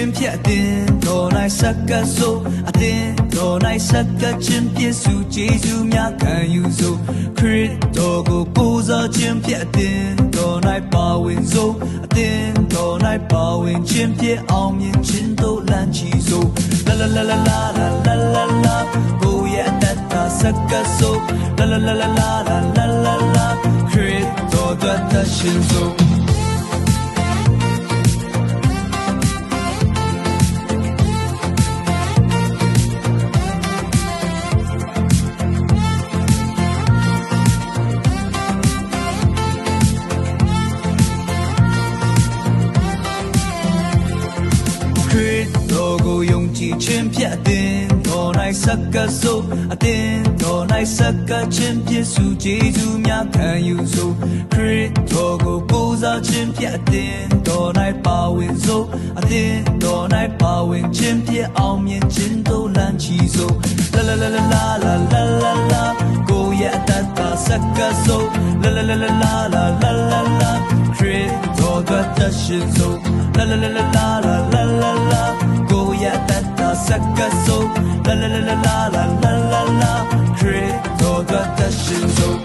ချင်းဖြင့် အသင့်တော်၌ ဆက်ကပ်စို့။ အသင့်တော်၌ ဆက်ကပ်ခြင်းဖြင့် ဆုကျေးဇူးများ ခံယူစို့။ ခရစ်တော်ကို ကိုးစားခြင်းဖြင့် အသင့်တော်၌ ပါဝင်စို့။ အသင့်တော်၌ ပါဝင်ခြင်းဖြင့် အောင်မြင်ခြင်းသို့ လမ်းချီစို့။ လႃႈလႃႈလႃႈလႃႈလႃႈလႃႈလႃႈလႃႈ၊ ကိုယ်ရဲ့အသက်တာ ဆက်ကပ်စို့။ လႃႈလႃႈလႃႈလႃႈလႃႈလႃႈလႃႈ၊ ခရစ်တော်အတွက် သန့်ရှင်းစို့။ ခရစ်တော်ကို ယုံကြည်ခြင်းဖြင့် အသင့်တော်၌ ဆက်ကပ်စို့။ အသင့်တော်၌ ဆက်ကပ်ခြင်းဖြင့် ဆုကျေးဇူးများ ခံယူစို့။ ခရစ်တော်ကို ကိုးစားခြင်းဖြင့် အသင့်တော်၌ ပါဝင်စို့။ အသင့်တော်၌ ပါဝင်ခြင်းဖြင့် အောင်မြင်ခြင်းသို့ လမ်းချီစို့။ လႃႈလႃႈလႃႈလႃႈလႃႈလႃႈလႃႈ၊ ကိုယ်ရဲ့အသက်တာ ဆက်ကပ်စို့။ လႃႈလႃႈလႃႈလႃႈလႃႈလႃႈလႃႈလႃႈ၊ ခရစ်တော်အတွက် သန့်ရှင်းစို့။ လႃႈလႃႈလႃႈလႃႈလႃႈလႃႈလႃႈလႃႈ၊ ကိုယ်ရဲ့အသက်တာ ဆက်ကပ်စို့။ လႃႈလႃႈလႃႈလႃႈလႃႈလႃႈလႃႈလႃႈလႃႈ၊ ခရစ်တော်အတွက် သန့်ရှင်းစို့။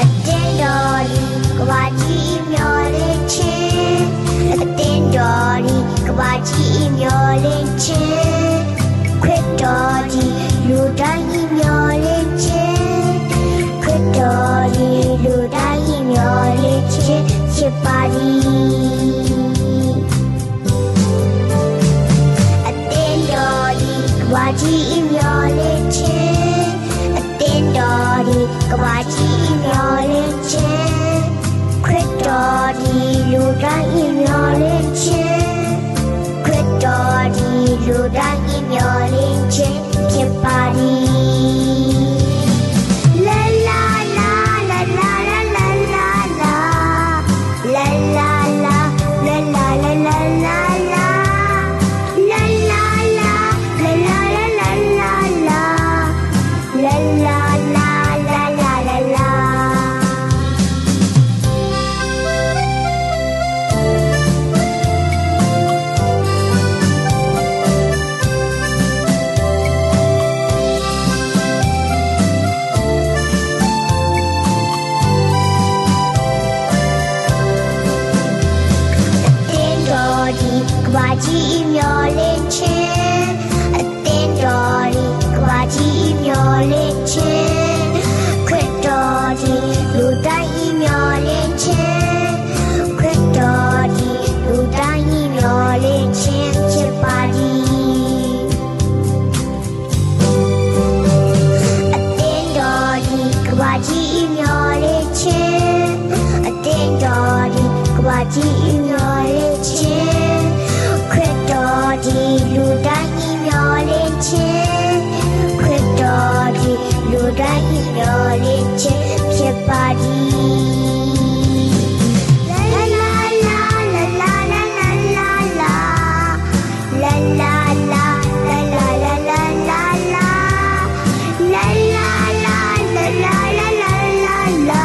Attend တော်သည် ကမ္ဘာကြီးမျှော်လင့်ခြင်း အသင်းတော်သည် ကမ္ဘာကြီးမျှော်လင့်ခြင်း ခရစ်တော်သည် လူတိုင်းမျှော်လင့်ခြင်း ခရစ်တော်သည် လူတိုင်းမျှော်လင့်ခြင်း ဖြစ်ပါသည်။ အသင်းတော်သည် ကမ္ဘာကြီးမျှော်လင့်ခြင်း အသင်းတော်သည် ကမ္ဘာကြီးမျှော်လင့်ခြင်း ခရစ်တော်သည် လူတိုင်းမျှော်လင့်ခြင်း ခရစ်တော်သည် လူတိုင်းမျှော်လင့်ခြင်း ဖြစ်ပါသည်။ လႃႈလႃႈလႃႈ လႃႈလႃႈလႃႈလႃႈလႃႈလႃႈ လႃႈလႃႈလႃႈ လႃႈလႃႈလႃႈလႃႈလႃႈ လႃႈလႃႈလႃႈ လႃႈလႃႈလႃႈလႃႈလႃႈလႃႈ လႃႈလႃႈလႃႈ လႃႈလႃႈလႃႈလႃႈ။ အသင်းတော်သည် ကမ္ဘာကြီးမျှော်လင့်ခြင်း အသင်းတော်သည် ကမ္ဘာကြီးမျှော်လင့်ခြင်း ခရစ်တော်သည် လူတိုင်းမျှော်လင့်ခြင်း ခရစ်တော်သည် လူတိုင်းမျှော်လင့်ခြင်း ဖြစ်ပါသည်။ အသင်းတော်သည် ကမ္ဘာကြီးမျှော်လင့်ခြင်း အသင်းတော်သည် ကမ္ဘာကြီးမျှော်လင့်ခြင်း ခရစ်တော်သည် လူတိုင်းမျှော်လင့်ခြင်း ခရစ်တော်သည် လူတိုင်းမျှော်လင့်ခြင်း ဖြစ်ပါသည်။ လႃႈလႃႈလႃႈ လႃႈလႃႈလႃႈလႃႈလႃႈ လႃႈလႃႈလႃႈ လႃႈလႃႈလႃႈလႃႈလႃႈ လႃႈလႃႈလႃႈ လႃႈလႃႈလႃႈလႃႈလႃႈ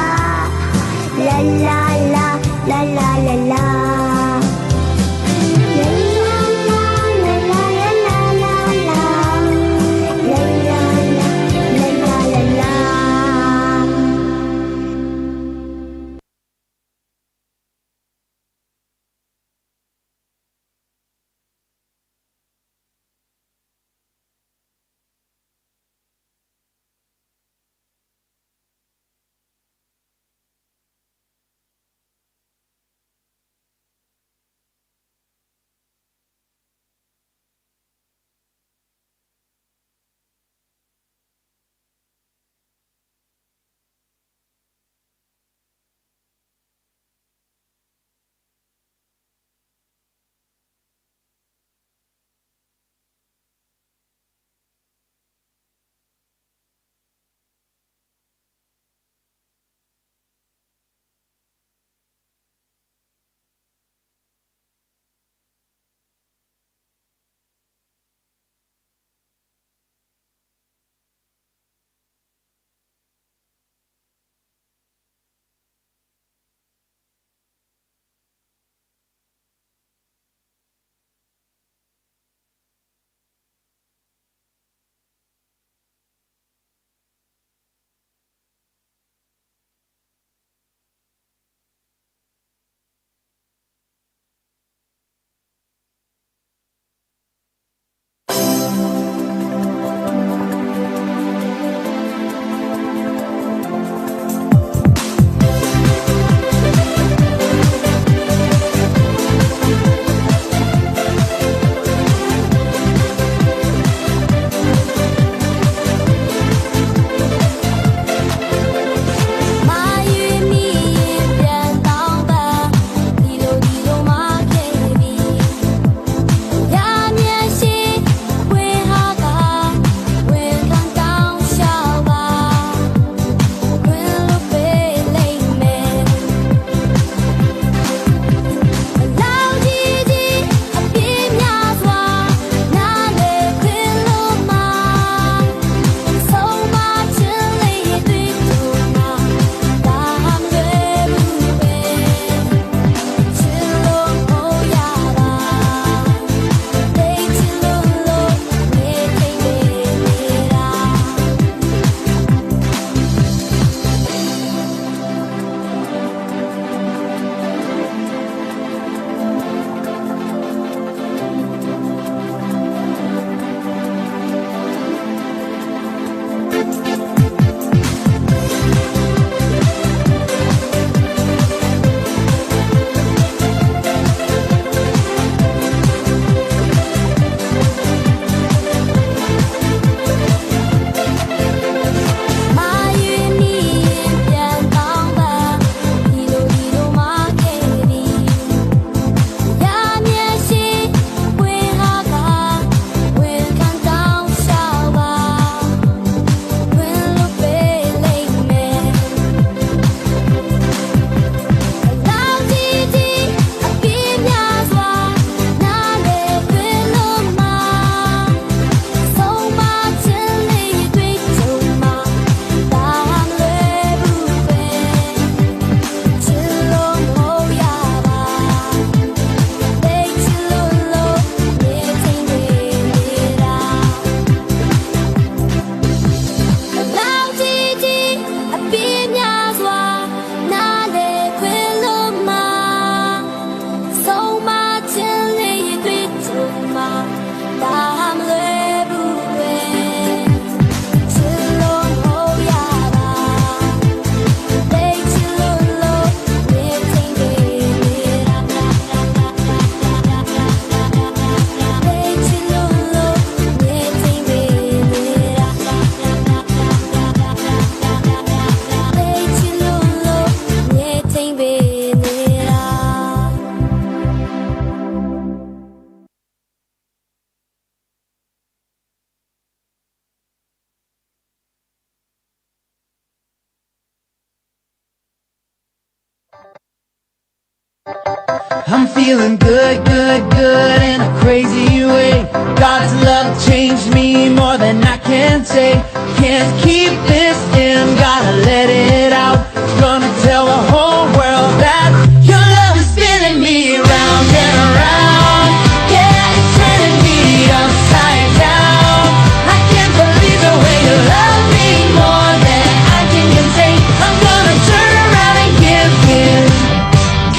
I'm feeling good, good, good in a crazy way. God's love changed me more than I can say. Can't keep this in, gotta let it out. Gonna tell the whole world that your love is spinning me round and around. Yeah, it's turning me upside down. I can't believe the way you love me more than I can contain. I'm gonna turn around and give in.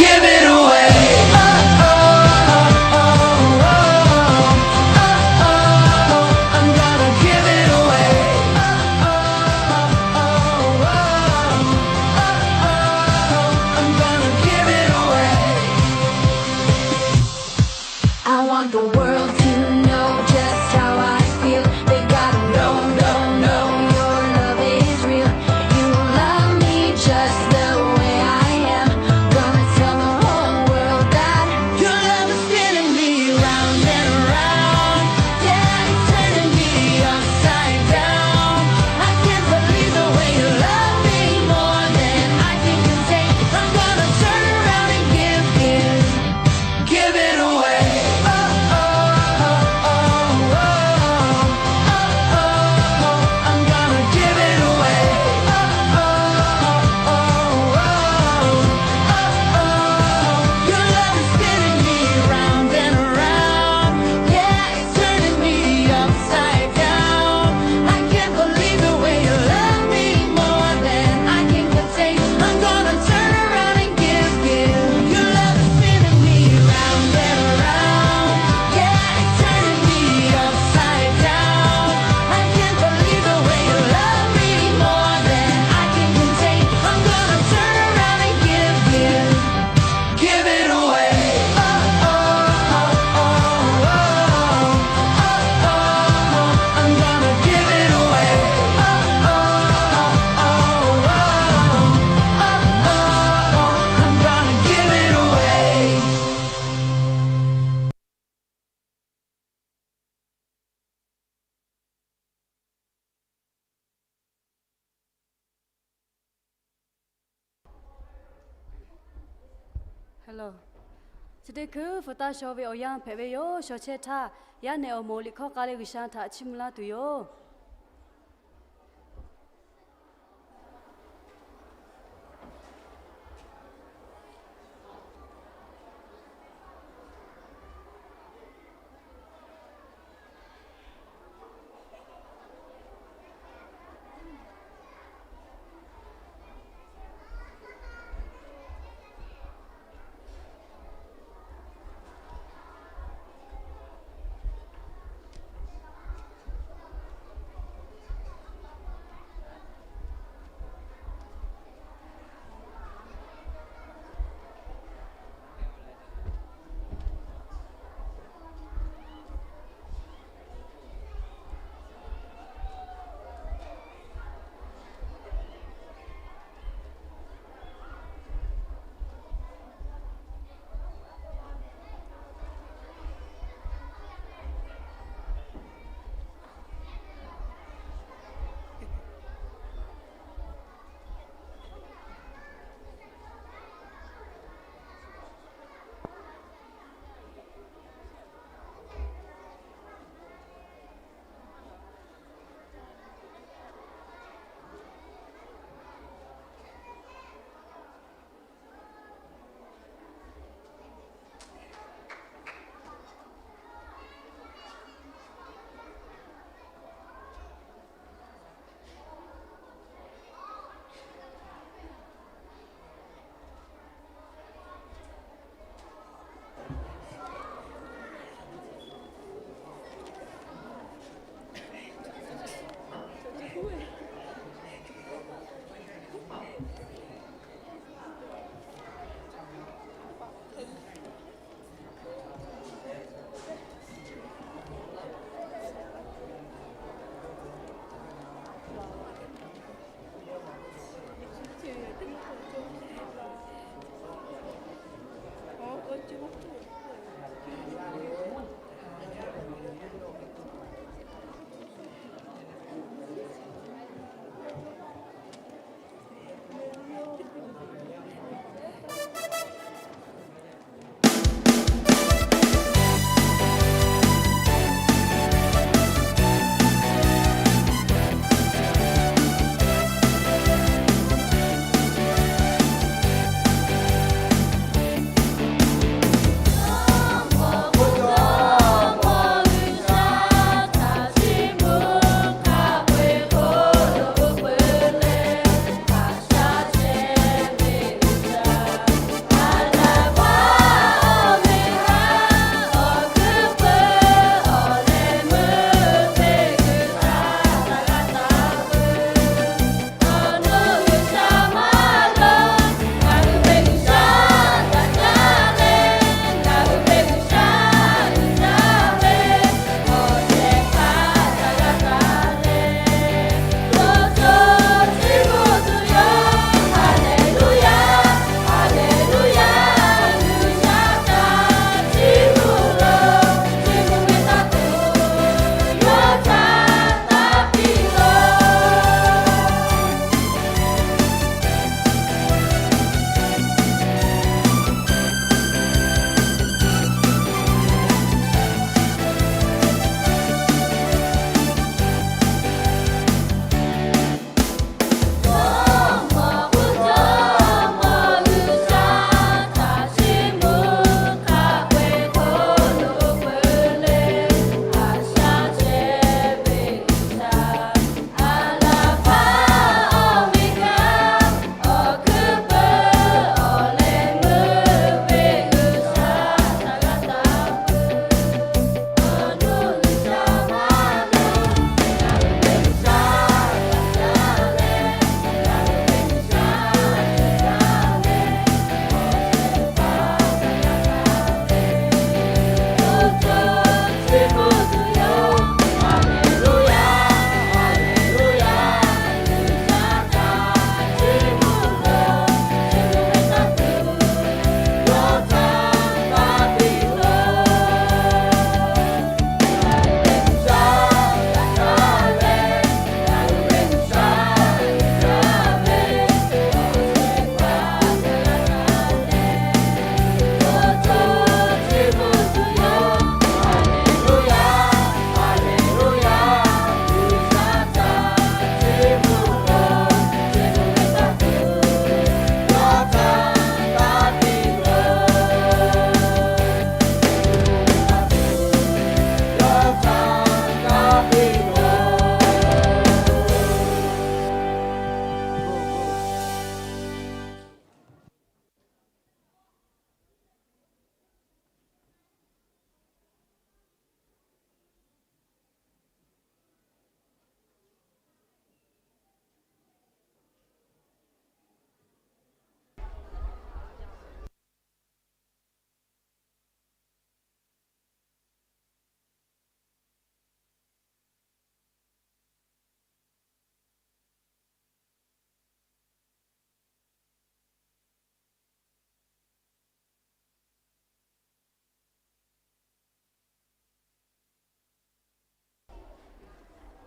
Give it away. Oh, oh, oh, oh, oh, oh, oh, oh, I'm gonna give it away. Oh, oh, oh, oh, oh, oh, oh, oh, I'm gonna give it away. I want the world to know just how I feel. They gotta know, know, know your love is real. You love me just the way I am. Gonna tell the whole world that your love is spinning me round and around. Yeah, it's turning me upside down. I can't believe the way you love me more than I can contain. I'm gonna turn around and give in. Give it away. Oh, oh, oh, oh, oh, oh, oh, oh, I'm gonna give it away. Oh, oh, oh, oh, oh, oh, oh, oh, your love is spinning me round and around. Yeah, it's turning me upside down. I can't believe the way you love me more than I can contain. I'm gonna turn around and give in. Your love is spinning me round and around. Yeah, it's turning me upside down. I can't believe the way you love me more than I can contain. I'm gonna turn around and give in. Give it away. Oh, oh, oh, oh, oh, oh, oh, oh, I'm gonna give it away. Oh, oh, oh, oh, oh, oh, oh, oh, I'm gonna give it away. Hello. Chi teˇ hkui hpu taˇ shaw ve awˬ yanˇ hpehꞈ ve yoˬ. Shaw chehˇ htaˇ, yaˇ nehˬ awˬ moˍ liꞈ hkawˇ k'a leh G'uiˬsha htaꞈ chiˇ mvuh laˇ tuˬ yoˬ.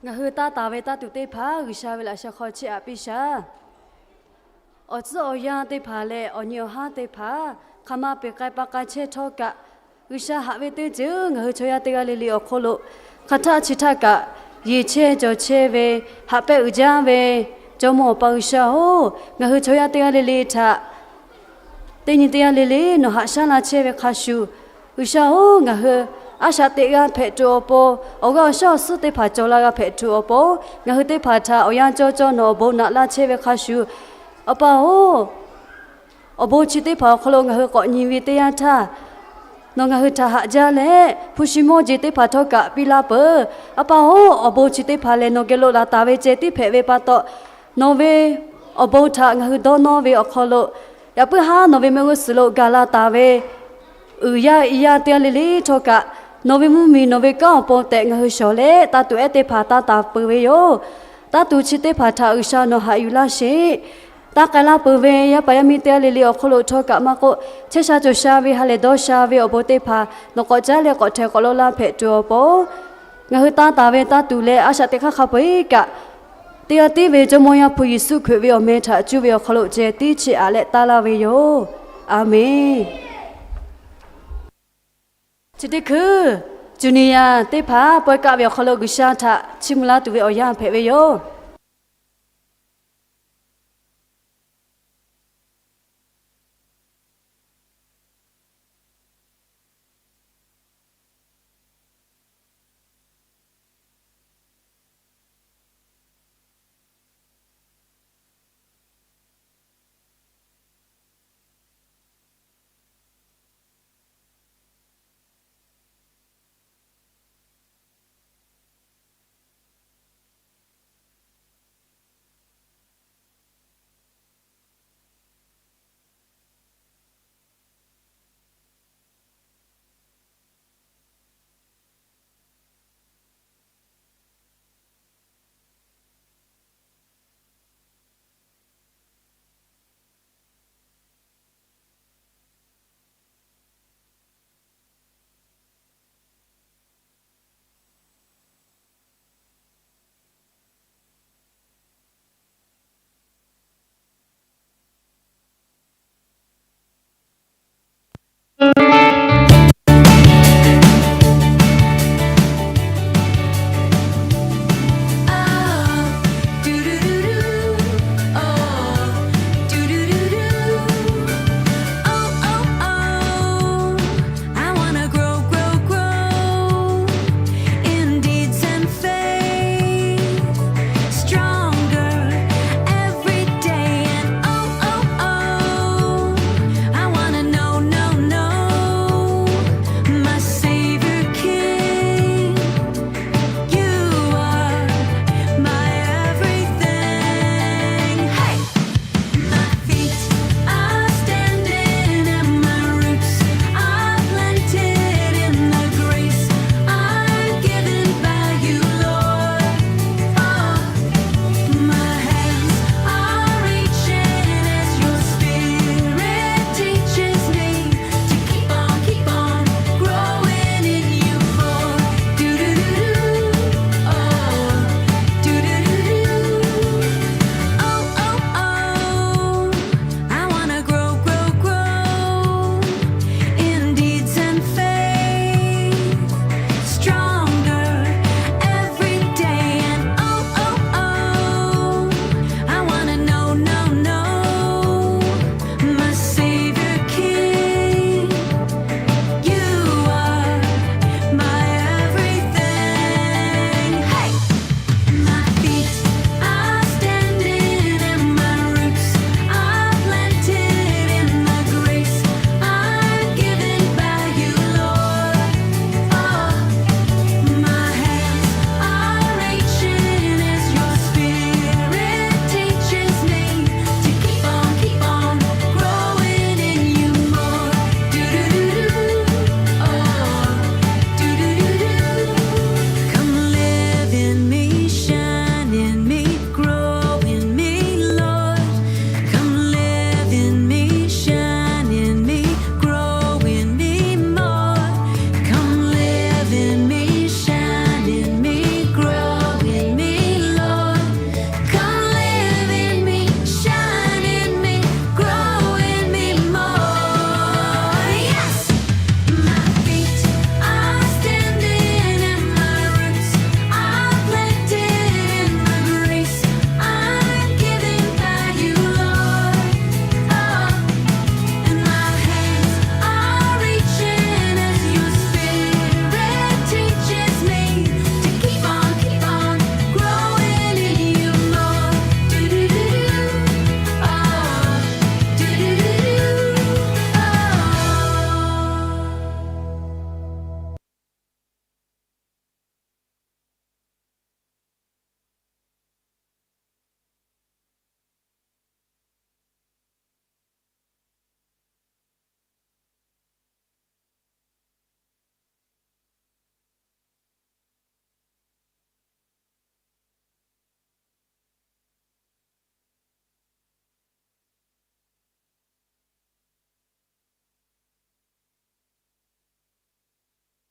Ngaˬ hui taˇ taˍ ve taˇ tuˬ teˇ hpaˍ G'uiˬsha ve laꞈ sha hk'aw chiˇ aꞈ piˇ shaˍ. Awˬ tcuhˉ awˬ yanˇ teˇ hpaˍ leh awˬ nyi awˬ haˉ teˇ hpaˍ hk'aˬ ma peˬ k'ai pa k'ai chehˇ htawˇ kaꞈ, G'uiˬsha haꞈ ve teˇ ceuˬ ngaˬ hui chaw yaˇ teˇ g'aˇ le le awˬ hk'oˆ lo hk'aˬ htaˆ chi htaˇ kaꞈ yeˬ chehˇ cawˬ chehˇ ve, haꞈ pehnˇ uiˍ jaˇ ve Jawˇmawˇ Awˬ pa G'uiˬsha-oˬ, ngaˬ hui chaw yaˇ teˇ g'aˇ le le htaꞈ teˇ nyi teˇ g'aˇ le le nawˬ haꞈ shaˉ la chehˇ ve hk'a shuˍ, G'uiˬsha-oˬ, ngaˬ hui a shaꞈ teꞈ g'a hpehꞈ tuˬ awˬ pon, awˬ g'aˇ awˬ shaˉ awˬ suhˉ teˇ hpaˍ cawˬ la g'a hpehꞈ tuˬ awˬ pon, ngaˬ hui teˇ hpaˍ htaꞈ awˬ yanˇ cawˇ cawˇ nawˬ awˬ bon naꞈ laˇ chehˇ ve hk'a shuˍ, Awˬ pa-oˬ, awˬ bon chi teˇ hpaˍ awˬ hk'aw lo ngaˬ hui k'awꞈ nyi ve teˇ yanˇ htaˇ, nawˬ ngaˬ hui htaꞈ haꞈ jaˇ leh hpu shi mawˇ jeˬ teˇ hpaˍ htawˇ kaꞈ piˇ laˇ peuˬ. A pa-oˬ, awˬ bon chi teˇ hpaˍ lehˬ nawˬ geh lo laˬ taˍ ve ceh tiˉ hpehꞈ ve pa taw, nawˬ ve awˬ bon htaꞈ ngaˬ hui dawˇ nawˇ ve awˬ hk'aw lo, yaꞈ puiˉ haˉ nawˬ ve mehˆ g'uˇ suhˍ lo gaˬ la taˍ ve uiˍ yaˇ i yaˇ teˇ g'aˇ le le htawˇ kaꞈ, nawˬ ve mvuhˇmiˬ nawˬ ve kanˉ awˬ pon tehꞈ ngaˬ hui shawˍ leh taˇ tuˬ ehˉ teˇ hpaˍ taˇ taˍ peuˬ ve yoˬ. Taˇ tuˬ chi teˇ hpaˍ htaꞈ G'uiˬsha nawˬ haꞈ yuˬ laˇ sheˍ. Taˇ k'ai laˇ peuˬ ve yaˇ paˍ yaˇ miˇ teˇ g'aˇ le le awˬ hk'oˆ lo htawˇ kaꞈ maˇ k'oˆ, chehˇ sha cawˬ sha ve ha lehˬ dawˇ sha ve awˬ bon teˇ hpaˍ nawˬ k'awꞈ caˉ leh k'awꞈ hteh k'awꞈ lo laˇ hpehꞈ tuˬ awˬ pon, ngaˬ hui taˇ taˍ ve taˇ tuˬ leh a shaꞈ teꞈ hk'aˇ hk'a peu-eˬ kaꞈ, teˇ g'aˇ tiˉ ve Jawˇmawˇ Yaˇ hpu Yeˍsuˆ Hkriꞈ ve awˬ meh htaꞈ cuˇ ve awˬ hk'aw lo ceh tiˉ chiˇ aꞈ leh taˇ laˇ ve yoˬ. A menˬ. Chi teˇ hkui, Junior teˇ hpaˍ pawehˇ kaˆ ve awˬ hk'aw lo G'uiˬsha htaꞈ chiˇ mvuh laˇ tuˬ ve awˬ yanˇ hpehꞈ ve yoˬ.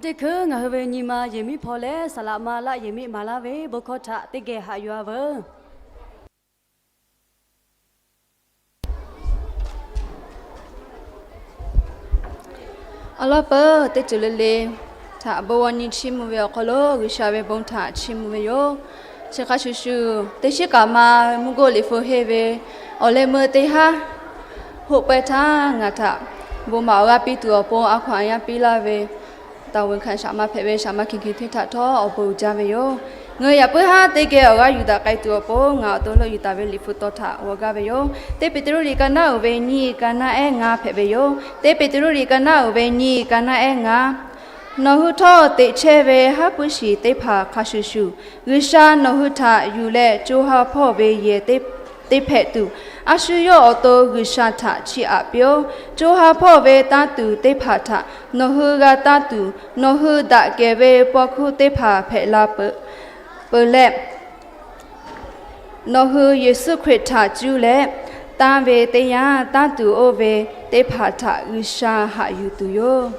Teˇ hkui ngaˬ hui ve nyi ma yehˬ miˉ hpaw leh, saˍ laꞈ ma laˆ yehˬ miˉ maˍ laˇ ve bon hkawˇ htaꞈ teˇ geh haꞈ yuˬ-a veuˬ. Awˬ lawn peuˬ teˇ ceuˬ le le htaꞈ bon g'aw nyi chiˇ mvuh ve awˬ hk'aw lo G'uiˬsha ve bon htaꞈ chiˇ mvuh ve yoˬ. Chi hk'a shuˍ shuˍ, teˇ shiˉ kaꞈ ma mvuhˇ goˆ liꞈ hpu henˇ ve awˬ leh meuˇ teˇ haˉ hoˆ pehˇ htaˇ, ngaˬ htaꞈ bon maˍ awˬ g'aˇ piˇ tuˬ awˬ pon a hkaw-anˬ yaˇ piˇ laˇ ve taˍ vuiˬ hkanˍ shaˍ ma hpehꞈ ve shaˍ ma Hkiˬ Hkiˬ hteˇ htaꞈ htawˇ awˬ bon uiˍ jaˇ ve yoˬ. Ngaˬ hui yaꞈ puiˉ haˉ teˇ geh awˬ g'aˇ yuˬ daꞈ k'ai tuˬ awˬ pon ngaˬ awˬ to leuˆ yuˬ taˍ ve liꞈ hpu taw htaꞈ g'aw gaˇ ve yoˬ. Teˇ Peˍtruˆ liꞈ ka naˉ uiˍ ve nyiˇ, ka naˉ ehˉ ngaˇ hpehꞈ ve yoˬ. Teˇ Peˍtruˆ liꞈ ka naˉ uiˍ ve nyiˇ, ka naˉ ehˉ ngaˇ. Nawˬ hui htawˇ teꞈ chehˇ ve haˉ pui shiˍ teˇ hpaˍ hk'a shuˍ shuˍ, G'uiˬsha nawˬ hui htaꞈ yuˬ leh co ha hpawˇ ve yehˬ teˇ hpehꞈ tuˬ, a shu yawˇ awˬ to G'uiˬsha htaꞈ chiˇ aꞈ piˇ-oˆ. Co ha hpawˇ ve tanˇ tuˬ teˇ hpaˍ htaꞈ nawˬ hui g'a tanˇ tuˬ, nawˬ hui daꞈ kehˬ ve paw hkuˇ teˇ hpaˍ hpehꞈ la peuˬ leh, nawˬ hui Yeˍsuˆ Hkriꞈ htaꞈ cuˇ leh tanˇ ve teˇ yanˇ, tanˇ tuˬ oˇ ve teˇ hpaˍ htaꞈ G'uiˬsha haꞈ yuˬ tuˬ yoˬ.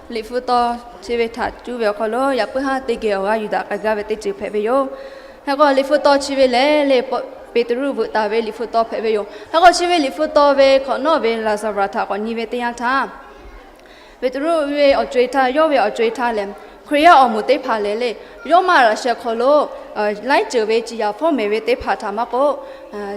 Liꞈ hpu taw chi ve htaꞈ cuˇ ve awˬ hk'aw lo yaꞈ puiˉ haˉ teˇ geh awˬ g'aˇ yuˬ daꞈ k'ai gaˇ ve teˇ ceuˬ hpehꞈ ve yoˬ. Hk'e k'o, liꞈ hpu taw chi ve lehˬ le, Peˍtruˆ veuꞈ taˍ ve liꞈ hpu taw hpehꞈ ve yoˬ. Hk'e k'o, chi ve liꞈ hpu taw ve hk'awꞈ nawˉ ve Laˍzaˍruˆ htaꞈ k'awꞈ nyi ve teˇ yanˇ htaˇ, Peˍtruˆ ve awˬ co-e htaˇ, yawˇ ve awˬ co-e htaˇ lehˬ, Hkriꞈ yaˇ awˬ moˍ teˇ hpaˍ lehˬ le, yawˇ maˇ laꞈ sheh hk'aw lo laiˉ ceuˬ ve ciˍ yanˍ fawˉ mehˍ ve teˇ hpaˍ htaꞈ maˇ k'oˆ,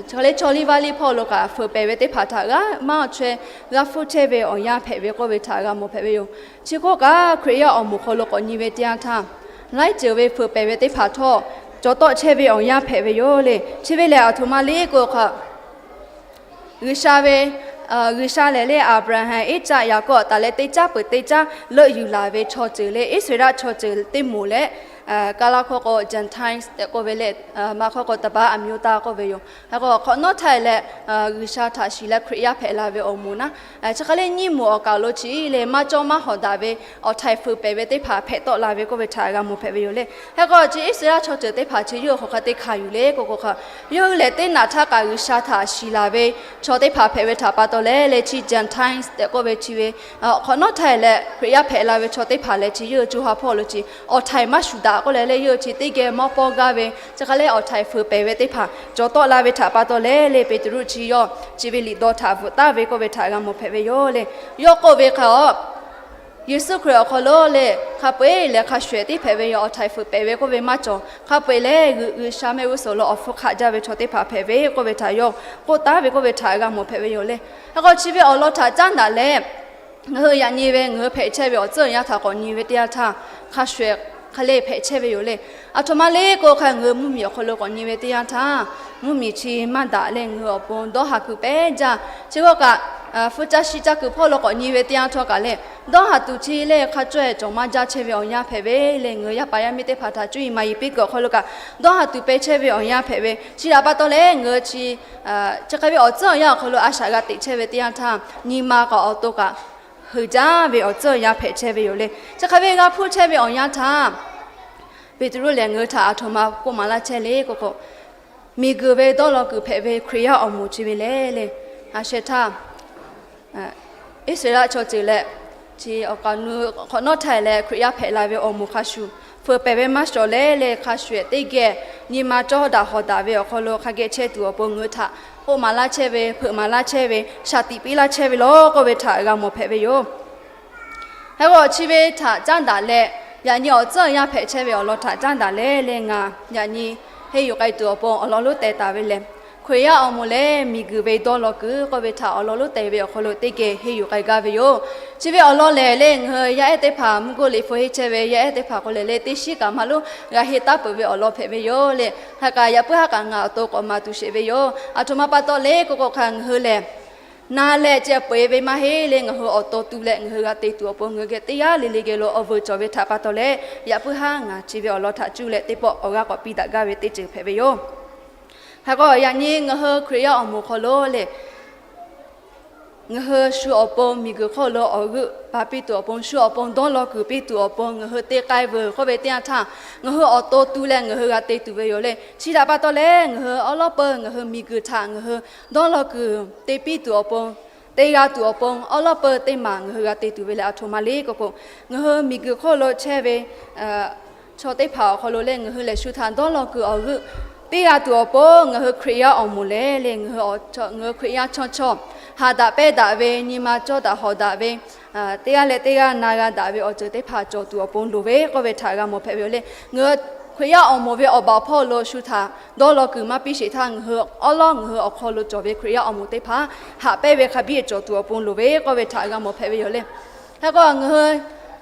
hk'e le chaw liˇ vaˇ liˇ hpawˇ lo kaꞈ fuiˍ pehˍ ve teˇ hpaˍ htaꞈ g'a maˇ chaweh g'a hpfuhˇ chehˇ ve awˬ yanˇ hpehꞈ ve k'oˆ ve htaꞈ g'a mawˬ hpehꞈ ve yoˬ. Chi hk'oˆ kaꞈ, Hkriꞈ yaˇ awˬ moˍ hk'aw lo k'awꞈ nyi ve teˇ yanˇ htaˇ, laiˉ ceuˬ ve fuiˍ pehˍ ve teˇ hpaˍ htawˇ cawˬ tawˆ chehˇ ve awˬ yanˇ hpehꞈ ve yoˬ le. Chi ve lehˬ, aˬ htoꞈ ma le k'o hk'a G'uiˬsha ve, G'uiˬsha lehˬ le, Aˍbraˍhanˍ, Iˉcaˆ, Yaˍkoˆ taˍ leh teˇ caˉ peuˬ teˇ caˉ leuˆ yuˬ laˬ ve chaw ceuˬ le, Iˉsaˍreˍlaˆ chaw ceuˬ teˇ moˍ leh, ka laˇ hkawˇ k'o Gentiles tehꞈ k'oˆ ve le, maˇ hkawˇ k'o တပါးအမျိုးသား k'oˆ ve yoˬ. Hk'e k'o, hk'awꞈ nawˉ htaˇ leh G'uiˬsha htaꞈ shiˍ leh Hkriꞈ yaˇ hpehꞈ la ve awˬ moˍ naˉ, chi hk'e le nyiˇ moˍ awˬ kaˍ lo chi le maˇ cawˇ maˇ hawˍ daꞈ ve awˬ htaiˍ fuiˍ pehˍ ve teˇ hpaˍ hpehꞈ tawˆ la ve k'oˆ ve htaꞈ g'a mawˬ hpehꞈ ve yoˬ le. Hk'e k'o, chi Iˉsaˍreˍlaˆ chaw ceuˬ teˇ hpaˍ chi yawˇ hui hk'aˬ hk'e te hkanˍ yuˬ le k'o k'o hk'a, yawˇ hui lehˬ teˇ naꞈ htaˇ kaꞈ G'uiˬsha htaꞈ shiˍ laˬ ve chaw teˇ hpaˍ hpehꞈ ve htaꞈ pa taw leh, leh chi Gentiles tehꞈ k'oˆ ve chi ve hk'awꞈ nawˉ htaˇ leh Hkriꞈ yaˇ hpehꞈ la ve chaw teˇ hpaˍ lehˬ, chi yawˇ hui co ha hpawˇ lo chi awˬ htaiˍ maˇ shuˍ daꞈ k'oˆ leh, leh yawˇ hui chi teˇ geh mawˇ pawˇ gaˇ ve chi hk'e le awˬ htaiˍ fuiˍ pehˍ ve teˇ hpaˍ cawˬ tawˆ la ve htaꞈ pa taw leh, le Peˍtruˆ chi yawˇ chi ve liꞈ dawˇ htaꞈ bvuhꞈ taˍ ve k'oˆ ve htaꞈ g'a mawˬ hpehꞈ ve yoˬ le. Yawˇ k'oˆ ve hk'a a Yeˍsuˆ Hkriꞈ awˬ hk'aw lo le, hk'a peu-eˬ leh hk'a shuˍ shuˍ tiˉ hpehꞈ ve yoˬ. Awˬ htaiˍ fuiˍ pehˍ ve k'oˆ ve maˇ cawˬ. Hk'a peu-eˬ leh G'uiˬsha mehˆ g'uˇ suhˍ lo awˬ hpfuhˇ hk'aˆ jaˇ ve chaw teˇ hpaˍ hpehꞈ ve k'oˆ ve htaꞈ yawˇ k'oˆ taˍ ve k'oˆ ve htaꞈ g'a mawˬ hpehꞈ ve yoˬ le. Hk'e k'o, chi ve awˬ lawn htaꞈ caˉ daꞈ leh, ngaˬ hui yaꞈ nyi ve ngaˬ hui hpehꞈ chehˇ ve awˬ tcuhˉ awˬ yanˇ htaꞈ k'awꞈ nyi ve teˇ yanˇ htaˇ, hk'a shuˍ shuˍ hk'e le hpehꞈ chehˇ ve yoˬ le. Aˬ htoꞈ ma le k'o hk'a, ngaˬ hui mvuhˇmiˬ awˬ hk'aw lo k'awꞈ nyi ve teˇ yanˇ htaˇ, mvuhˇmiˬ chi maˇ daꞈ leh ngaˬ hui awˬ pon dawˇ haˍ kuiˬ pehˇ jaˇ. Chi k'oˆ kaꞈ, hpu caˇ shi caˇ kuiˬ hpawˇ lo k'awꞈ nyi ve teˇ yanˇ htawˇ kaꞈ leh, dawˇ haˍ tuˬ chi leh hk'a caweh cawˬ maˇ jaˇ chehˇ ve awˬ yanˇ hpehꞈ ve le. Ngaˬ hui yaˇ paˍ yaˇ miˇ teˇ hpaˍ htaꞈ cuˇ yiˍ maˍ yiˍ piˇ kuiˬ awˬ hk'aw lo kaꞈ, dawˇ haˍ tuˬ pehˇ chehˇ ve awˬ yanˇ hpehꞈ ve chi htaꞈ pa taw leh, ngaˬ hui chi chi hk'e ve awˬ tcuhˉ awˬ yanˇ awˬ hk'aw lo a shaꞈ g'a teꞈ chehˇ ve teˇ yanˇ htaˇ, nyi ma k'awꞈ awˬ to kaꞈ heuˬ jaˇ ve awˬ tcuhˉ awˬ yanˇ hpehꞈ chehˇ ve yoˬ le. Chi hk'e ve g'a hpuˇ chehˇ ve awˬ yanˇ htaˇ, Peˍtruˆ lehˬ ngaˬ hui htaꞈ aˬ htoꞈ ma k'oˆ maˍ laˇ chehˇ le k'o k'o, miˬguiˬ ve dawˇ law kuiˬ hpehꞈ ve Hkriꞈ yaˇ awˬ moˍ chi ve lehˬ le, a sheh htaˇ Iˉsaˍreˍlaˆ chaw ceuˬ leh, chi awˬ kaˍ nu hk'awꞈ nawˉ htaˇ leh Hkriꞈ yaˇ hpehꞈ la ve awˬ moˍ hk'a shuˍ, fuiˍ pehˍ ve maˇ shawˍ leh leh hk'a shuˍ shuˍ teˇ geh nyi ma cawˇ daꞈ hawˍ daꞈ ve awˬ hk'aw lo hk'a geh chehˇ tuˬ awˬ pon ngaˬ hui htaꞈ k'oˆ maˍ laˇ chehˇ ve, hpeuꞈ maˍ laˇ chehˇ ve, shaˍ tiꞈ piˇ laˇ chehˇ ve law k'oˆ ve htaꞈ g'a mawˬ hpehꞈ ve yoˬ. Hk'e k'o, chi ve htaꞈ caˉ daꞈ leh, yaꞈ nyi awˬ tcuhˉ awˬ yanˇ hpehꞈ chehˇ ve awˬ lawn htaꞈ caˉ daꞈ leh leh ngaˬ yaꞈ nyi henˇ yuˬ k'ai tuˬ awˬ pon awˬ lawn lonˉ teh taˍ ve lehˬ, Hkriꞈ yaˇ awˬ moˍ leh miˬguiˬ ve dawˇ law kuiˬ k'oˆ ve htaꞈ awˬ lawn lonˉ teh ve awˬ hk'aw lo teˇ geh henˇ yuˬ k'ai gaˇ ve yoˬ. Chi ve awˬ lawn lehˬ le, ngaˬ hui yaˇ ehˉ teˇ hpaˍ mvuhˇ goˆ liꞈ hpu henˇ chehˇ ve yaˇ ehˉ teˇ hpaˍ k'o lehˬ le, teˇ shiˉ kaꞈ maˇ lonˉ g'a henˇ taˉ peuˬ ve awˬ lawn hpehꞈ ve yoˬ le. Hk'e kaꞈ yaꞈ puiˉ haˉ kaꞈ ngaˬ awˬ to k'awꞈ maˍ tuˬ sheˍ ve yoˬ. Aˬ htoꞈ ma pa taw le k'o k'o hk'a, ngaˬ hui lehˬ na leh ceh peu-eˬ ve maˇ heˆ le, ngaˬ hui awˬ to tu leh ngaˬ hui g'a te tuˬ awˬ pon ngaˬ hui geh teˇ yanˇ le le geh lo awˬ vuiˬ cawˬ ve htaꞈ pa taw leh, yaꞈ puiˉ haˉ ngaˬ chi ve awˬ lawn htaꞈ cuˇ leh teˇ pawˆ awˬ g'aˇ k'awꞈ piˇ daꞈ gaˇ ve teˇ ceuˬ hpehꞈ ve yoˬ. Hk'e k'o, yaꞈ nyi ngaˬ hui Hkriꞈ yaˇ awˬ moˍ hk'aw lo le, ngaˬ hui shu awˬ pon miˬguiˬ hk'oˆ lo awˬ g'euˆ ba piˇ tuˬ awˬ pon, shu awˬ pon dawˇ law kuiˬ piˇ tuˬ awˬ pon ngaˬ hui te k'ai veuˬ k'oˆ ve teˇ yanˇ htaˇ, ngaˬ hui awˬ to tu leh ngaˬ hui g'a te tuˬ ve yoˬ le. Chi htaꞈ pa taw leh ngaˬ hui awˉ lawˉ peuˬ ngaˬ hui miˬguiˬ htaꞈ ngaˬ hui dawˇ law kuiˬ te piˇ tuˬ awˬ pon te g'a tuˬ awˬ pon awˉ lawˉ peuˬ teˇ maˬ ngaˬ hui g'a te tuˬ ve leh aˬ htoꞈ ma le k'o k'o, ngaˬ hui miˬguiˬ hk'oˆ lo chehˇ ve chaw teˇ hpaˍ awˬ hk'aw lo leh ngaˬ hui lehˬ shu htaꞈ dawˇ law kuiˬ awˬ g'euˆ piˇ g'a tuˬ awˬ pon ngaˬ hui Hkriꞈ yaˇ awˬ moˍ lehˬ le, ngaˬ hui Hkriꞈ yaˇ chaw chaw haꞈ daꞈ pehnˇ daꞈ ve, nyi ma cawˇ daꞈ hawˍ daꞈ ve, teˇ g'aˇ leh teˇ g'aˇ na g'a daꞈ ve awˬ ceuˬ teˇ hpaˍ cawˬ tuˬ awˬ pon loˍ ve k'oˆ ve htaꞈ g'a mawˬ hpehꞈ ve yoˬ le. Ngaˬ hui Hkriꞈ yaˇ awˬ moˍ ve awˬ baˬ hpawˇ lo shu htaꞈ dawˇ law kuiˬ maˇ piˇ sheˍ htaˇ, ngaˬ hui awˉ lawˉ ngaˬ hui awˬ hk'aw lo cawˬ ve Hkriꞈ yaˇ awˬ moˍ teˇ hpaˍ haꞈ pehnˇ ve hk'a biˇ cawˬ tuˬ awˬ pon loˍ ve k'oˆ ve htaꞈ g'a mawˬ hpehꞈ ve yoˬ le. Hk'e k'o ngaˬ hui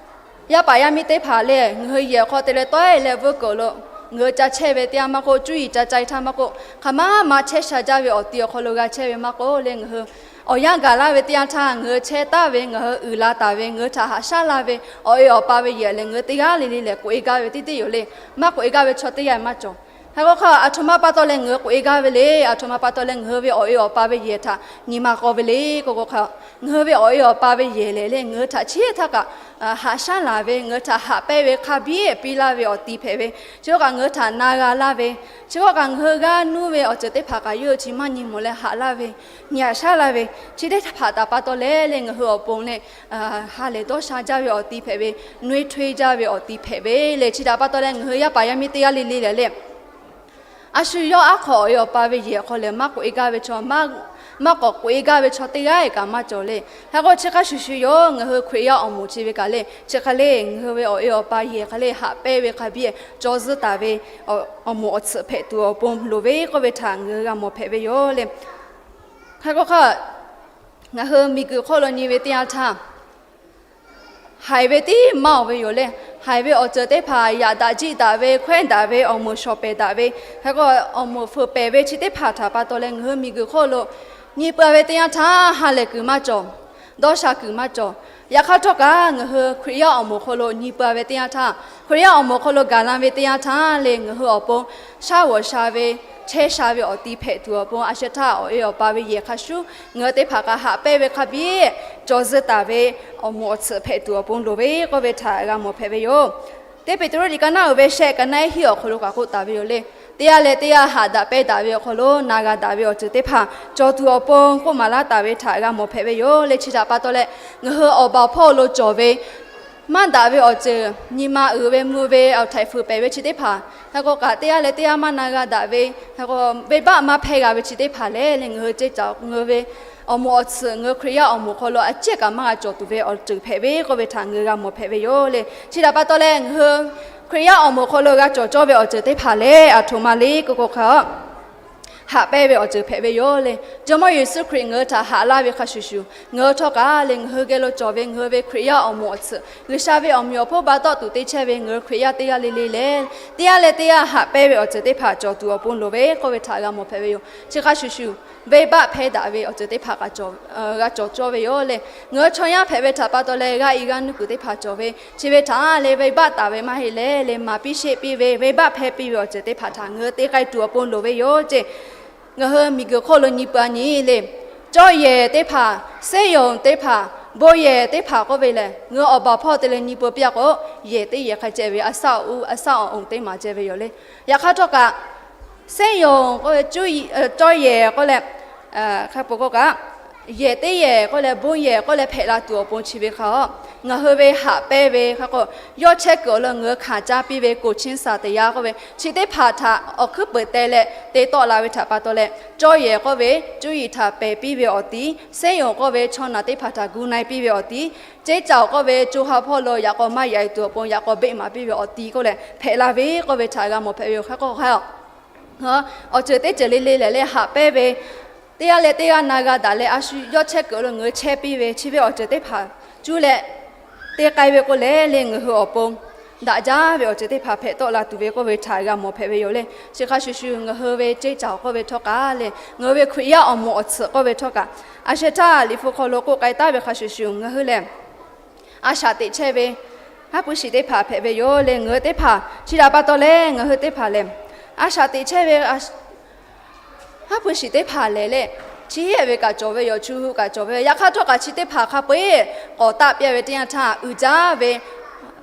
yaˇ paˍ yaˇ miˇ teˇ hpaˍ lehˬ, ngaˬ hui yehˬ hk'aw te leh tawˆ-e leh vuiˇ kuiˬ lo ngaˬ hui ca chehˇ ve teˇ yanˇ maˇ k'oˆ, cuˇ yiˍ ca ca-e htaˇ maˇ k'oˆ, hk'aˬ ma ma chehˇ sha jaˇ ve awˬ ti awˬ hk'aw lo g'a chehˇ ve maˇ k'oˆ le, ngaˬ hui awˬ yanˇ gaˬ laˇ ve teˇ yanˇ htaˇ ngaˬ hui chehˇ taˍ ve, ngaˬ hui uiˍ la taˍ ve, ngaˬ hui htaꞈ haꞈ shaˉ laˇ ve awˬ e awˬ pa ve yehˬ lehˬ, ngaˬ hui teˇ g'aˇ le le lehˬ k'oꞈ-e gaˇ ve teˇ teˇ yoˬ le. Maˇ k'oꞈ-e gaˇ ve chaw teˇ g'aˇ maˇ cawˬ. Hk'e k'o hk'a aˬ htoꞈ ma pa taw leh ngaˬ hui k'oꞈ-e gaˇ ve le, aˬ htoꞈ ma pa taw leh ngaˬ hui ve awˬ e awˬ pa ve yehˬ htaꞈ nyi ma k'aw ve le k'o k'o hk'a, ngaˬ hui ve awˬ e awˬ pa ve yehˬ lehˬ le, ngaˬ hui htaꞈ chi htaˇ kaꞈ haꞈ shaˉ laˬ ve, ngaˬ hui htaꞈ haꞈ pehnˇ ve hk'a biˇ piˇ laˇ ve awˬ ti hpehꞈ ve, chi hk'oˆ kaꞈ ngaˬ hui htaꞈ na g'a laˇ ve, chi hk'oˆ kaꞈ ngaˬ hui g'aˇ nuˇ ve awˬ ceuˬ teˇ hpaˍ kaꞈ yawˇ hui chi maˇ nyi mawˬ leh haꞈ laˇ ve, nyi haꞈ shaˉ laˇ ve, chi teˇ hpaˍ htaꞈ pa taw leh le ngaˬ hui awˬ pon leh ha lehˬ dawˇ sha jaˇ ve awˬ ti hpehꞈ ve, nuˇ-e htoˇ-e jaˇ ve awˬ ti hpehꞈ ve le. Chi htaꞈ pa taw leh ngaˬ hui yaˇ paˍ yaˇ miˇ teˇ g'aˇ le le lehˬ le, a shu yawˇ aˉ hk'aw awˬ e awˬ pa ve yehˬ hk'aw lehˬ maˇ k'oꞈ-e gaˇ ve chaw, maˇ k'awꞈ k'oꞈ-e gaˇ ve chaw teˇ g'aˇ kaꞈ maˇ cawˬ le. Hk'e k'o chi hk'a shuˍ shuˍ yoˬ, ngaˬ hui Hkriꞈ yaˇ awˬ moˍ chi ve kaꞈ le, chi hk'a le ngaˬ hui ve awˬ e awˬ pa yehˬ hk'a le haꞈ pehnˇ ve hk'a biˇ cawˬ zuhˆ taˍ ve awˬ moˍ awˬ tsuhꞈ hpehꞈ tuˬ awˬ pon loˍ ve k'oˆ ve htaꞈ ngaˬ hui g'a mawˬ hpehꞈ ve yoˬ le. Hk'e k'o hk'a, ngaˬ hui miˬguiˬ hk'oˆ lo nyi ve teˇ yanˇ htaˇ, haiˬ ve tiˉ maˇ-oˬ ve yoˬ le. Haiˬ ve awˬ ceuˬ teˇ hpaˍ yaꞈ daꞈ jiˆ daꞈ ve, hkawehˉ daꞈ ve, awˬ moˍ shawˍ pehˍ daꞈ ve, hk'e k'o awˬ moˍ fuiˍ pehˍ ve chi teˇ hpaˍ htaꞈ pa taw leh ngaˬ hui miˬguiˬ hk'oˆ lo nyi peuˬ ve teˇ yanˇ htaˇ ha lehˬ kuiˬ maˇ cawˬ, dawˇ sha kuiˬ maˇ cawˬ. Yaꞈ hk'aˇ htawˇ kaꞈ ngaˬ hui Hkriꞈ yaˇ awˬ moˍ hk'aw lo nyi peuˬ ve teˇ yanˇ htaˇ, Hkriꞈ yaˇ awˬ moˍ hk'aw lo gaˬ la ve teˇ yanˇ htaˇ le, ngaˬ hui awˬ pon shaˉ g'awˬ sha ve, chehˇ sha ve awˬ ti hpehꞈ tuˬ awˬ pon a sheh htaˇ awˬ e awˬ pa ve yehˬ hk'a shuˍ ngaˬ hui teˇ hpaˍ kaꞈ haꞈ pehnˇ ve hk'a biˇ cawˬ zuhˆ taˍ ve awˬ moˍ awˬ tsuhꞈ hpehꞈ tuˬ awˬ pon loˍ ve k'oˆ ve htaꞈ g'a mawˬ hpehꞈ ve yoˬ. Teˇ Peˍtruˆ liꞈ ka naˆ uiˍ ve shehˆ, ka naˆ hiˆ awˬ hk'aw lo kaꞈ k'oˆ taˍ ve yoˬ le. Teˇ g'aˇ leh teˇ g'aˇ haꞈ daꞈ pehnˇ daꞈ ve awˬ hk'aw lo na g'a daꞈ ve awˬ ceuˬ teˇ hpaˍ cawˬ tuˬ awˬ pon k'oˆ maˍ laˇ taˍ ve htaꞈ g'a mawˬ hpehꞈ ve yoˬ le. Chi htaꞈ pa taw leh ngaˬ hui awˬ baˬ hpawˇ lo cawˬ ve maˇ daꞈ ve awˬ ceuˬ, nyi ma uiˍ ve mvuh ve awˬ htaiˍ fuiˍ pehˍ ve chi teˇ hpaˍ hk'e k'o kaꞈ teˇ g'aˇ leh teˇ g'aˇ maˇ na g'a daꞈ ve, hk'e k'o venˇbaˆ maˇ hpehˇ g'a ve chi teˇ hpaˍ lehˬ le, ngaˬ hui ceh caˬ ngaˬ hui ve awˬ moˍ awˬ tsuhꞈ ngaˬ hui Hkriꞈ yaˇ awˬ moˍ hk'aw lo a ciˉ kaꞈ maˇ g'a cawˬ tuˬ ve awˬ ceuˬ hpehꞈ ve k'oˆ ve htaꞈ ngaˬ hui g'a mawˬ hpehꞈ ve yoˬ le. Chi htaꞈ pa taw leh ngaˬ hui Hkriꞈ yaˇ awˬ moˍ hk'aw lo g'a cawˬ cawˇ ve awˬ ceuˬ teˇ hpaˍ lehˬ aˬ htoꞈ ma le k'o k'o hk'a haꞈ pehnˇ ve awˬ ceuˬ hpehꞈ ve yoˬ le. Jawˇmawˇ Yeˍsuˆ Hkriꞈ ngaˬ hui htaꞈ haꞈ laˇ ve hk'a shuˍ shuˍ, ngaˬ hui htawˇ kaꞈ le ngaˬ hui geh lo cawˬ ve ngaˬ hui ve Hkriꞈ yaˇ awˬ moˍ awˬ tsuhꞈ, G'uiˬsha ve awˬ meꞈ awˬ hponˇ ba tawˆ tuˬ te chehˇ ve ngaˬ hui Hkriꞈ yaˇ teˇ g'aˇ le le lehˬ, teˇ g'aˇ leh teˇ g'aˇ haꞈ pehnˇ ve awˬ ceuˬ teˇ hpaˍ cawˬ tuˬ awˬ pon loˍ ve k'oˆ ve htaꞈ g'a mawˬ hpehꞈ ve yoˬ. Chi hk'a shuˍ shuˍ, venˇbaˆ hpehˇ daꞈ ve awˬ ceuˬ teˇ hpaˍ kaꞈ g'a cawˬ cawˇ ve yoˬ le. Ngaˬ hui chaw yaˇ hpehꞈ ve htaꞈ pa taw leh g'aˇ i g'aˇ nuˇ kuiˬ teˇ hpaˍ cawˬ ve, chi ve htaꞈ le venˇbaˆ taˍ ve maˇ heˆ leh le, maˍ piˇ sheˆ piˇ ve, venˇbaˆ hpehˇ piˇ ve awˬ ceuˬ teˇ hpaˍ htaꞈ ngaˬ hui te k'ai tuˬ awˬ pon loˍ ve yoˬ ceˇ. Ngaˬ hui miˬguiˬ hk'oˆ lo nyi peuˬ a nyi le, cawˇ yehˬ teˇ hpaˍ, seˉ yonˍ teˇ hpaˍ, bon yehˬ teˇ hpaˍ k'oˆ ve lehˬ, ngaˬ hui awˬ baˬ hpawˇ te leh nyi peuˬ piˇ a k'o, yehˬ teˇ yehˬ hk'a ceh ve a shaˆ uˉ a shaˆ awˬ oˍ teˇ maˍ ceh ve yoˬ le. Yaꞈ hk'aˇ htawˇ kaꞈ, seˉ yonˍ k'oˆ ve, cawˇ yehˬ k'oˆ leh, hk'a peu-eˬ k'oˆ kaꞈ, yehˬ teˇ yehˬ k'oˆ leh bon yehˬ k'oˆ leh hpehꞈ la tuˬ awˬ pon chi ve hk'a, ngaˬ hui ve haꞈ pehnˇ ve hk'a k'o, yawˇ chehˇ kuiˬ awˬ lo ngaˬ hui hkanˍ caˇ piˇ ve ကိုယ်ချင်းစာတရား k'oˆ ve chi teˇ hpaˍ htaꞈ awˬ hkuiˉ peuˍ teh leh te tawˆ la ve htaꞈ pa taw leh, cawˇ yehˬ k'oˆ ve cuˇ yiˍ htaꞈ pehˬ piˇ ve awˬ ti, seˉ yonˍ k'oˆ ve chaw naˬ teˇ hpaˍ htaꞈ gu na-e piˇ ve awˬ ti, ceˇ caoˬ k'oˆ ve co ha hpawˇ lo yaꞈ k'aw maˇ yaꞈ-e tuˬ awˬ pon yaꞈ k'aw beˆ maˍ piˇ ve awˬ ti k'oˆ leh hpehꞈ la ve k'oˆ ve htaꞈ g'a mawˬ hpehꞈ ve yoˬ. Hk'e k'o hk'a awˬ ceuˬ teˇ ceuˬ le le lehˬ leh haꞈ pehnˇ ve, teˇ g'aˇ leh teˇ g'aˇ na g'a daꞈ leh a shu yawˇ chehˇ kuiˬ awˬ lo ngaˬ hui chehˇ piˇ ve chi ve awˬ ceuˬ teˇ hpaˍ cuˇ leh te k'ai ve k'o lehˬ le, ngaˬ hui awˬ pon daꞈ jaˇ ve awˬ ceuˬ teˇ hpaˍ hpehꞈ tawˆ la tuˬ ve k'oˆ ve htaꞈ g'a mawˬ hpehꞈ ve yoˬ le. Chi hk'a shuˍ shuˍ, ngaˬ hui ve ceˇ caoˬ k'oˆ ve htawˇ kaꞈ le, ngaˬ hui ve Hkriꞈ yaˇ awˬ moˍ awˬ tsuhꞈ k'oˆ ve htawˇ kaꞈ, a sheh htaˇ Liꞈ hpu hk'aw lo k'oˆ k'ai taˍ ve hk'a shuˍ shuˍ, ngaˬ hui lehˬ a shaꞈ teꞈ chehˇ ve haˉ pui shiˍ teˇ hpaˍ hpehꞈ ve yoˬ le. Ngaˬ hui teˇ hpaˍ chi htaꞈ pa taw leh ngaˬ hui teˇ hpaˍ lehˬ, a shaꞈ teꞈ chehˇ ve haˉ pui shiˍ teˇ hpaˍ lehˬ leh, chi hk'e ve kaꞈ cawˬ ve yoˬ, chu hu kaꞈ cawˬ ve yoˬ. Yaꞈ hk'aˇ htawˇ kaꞈ chi teˇ hpaˍ hk'a peu-eˬ k'awꞈ taˆ piˇ ve teˇ yanˇ htaˇ, uiˍ jaˇ ve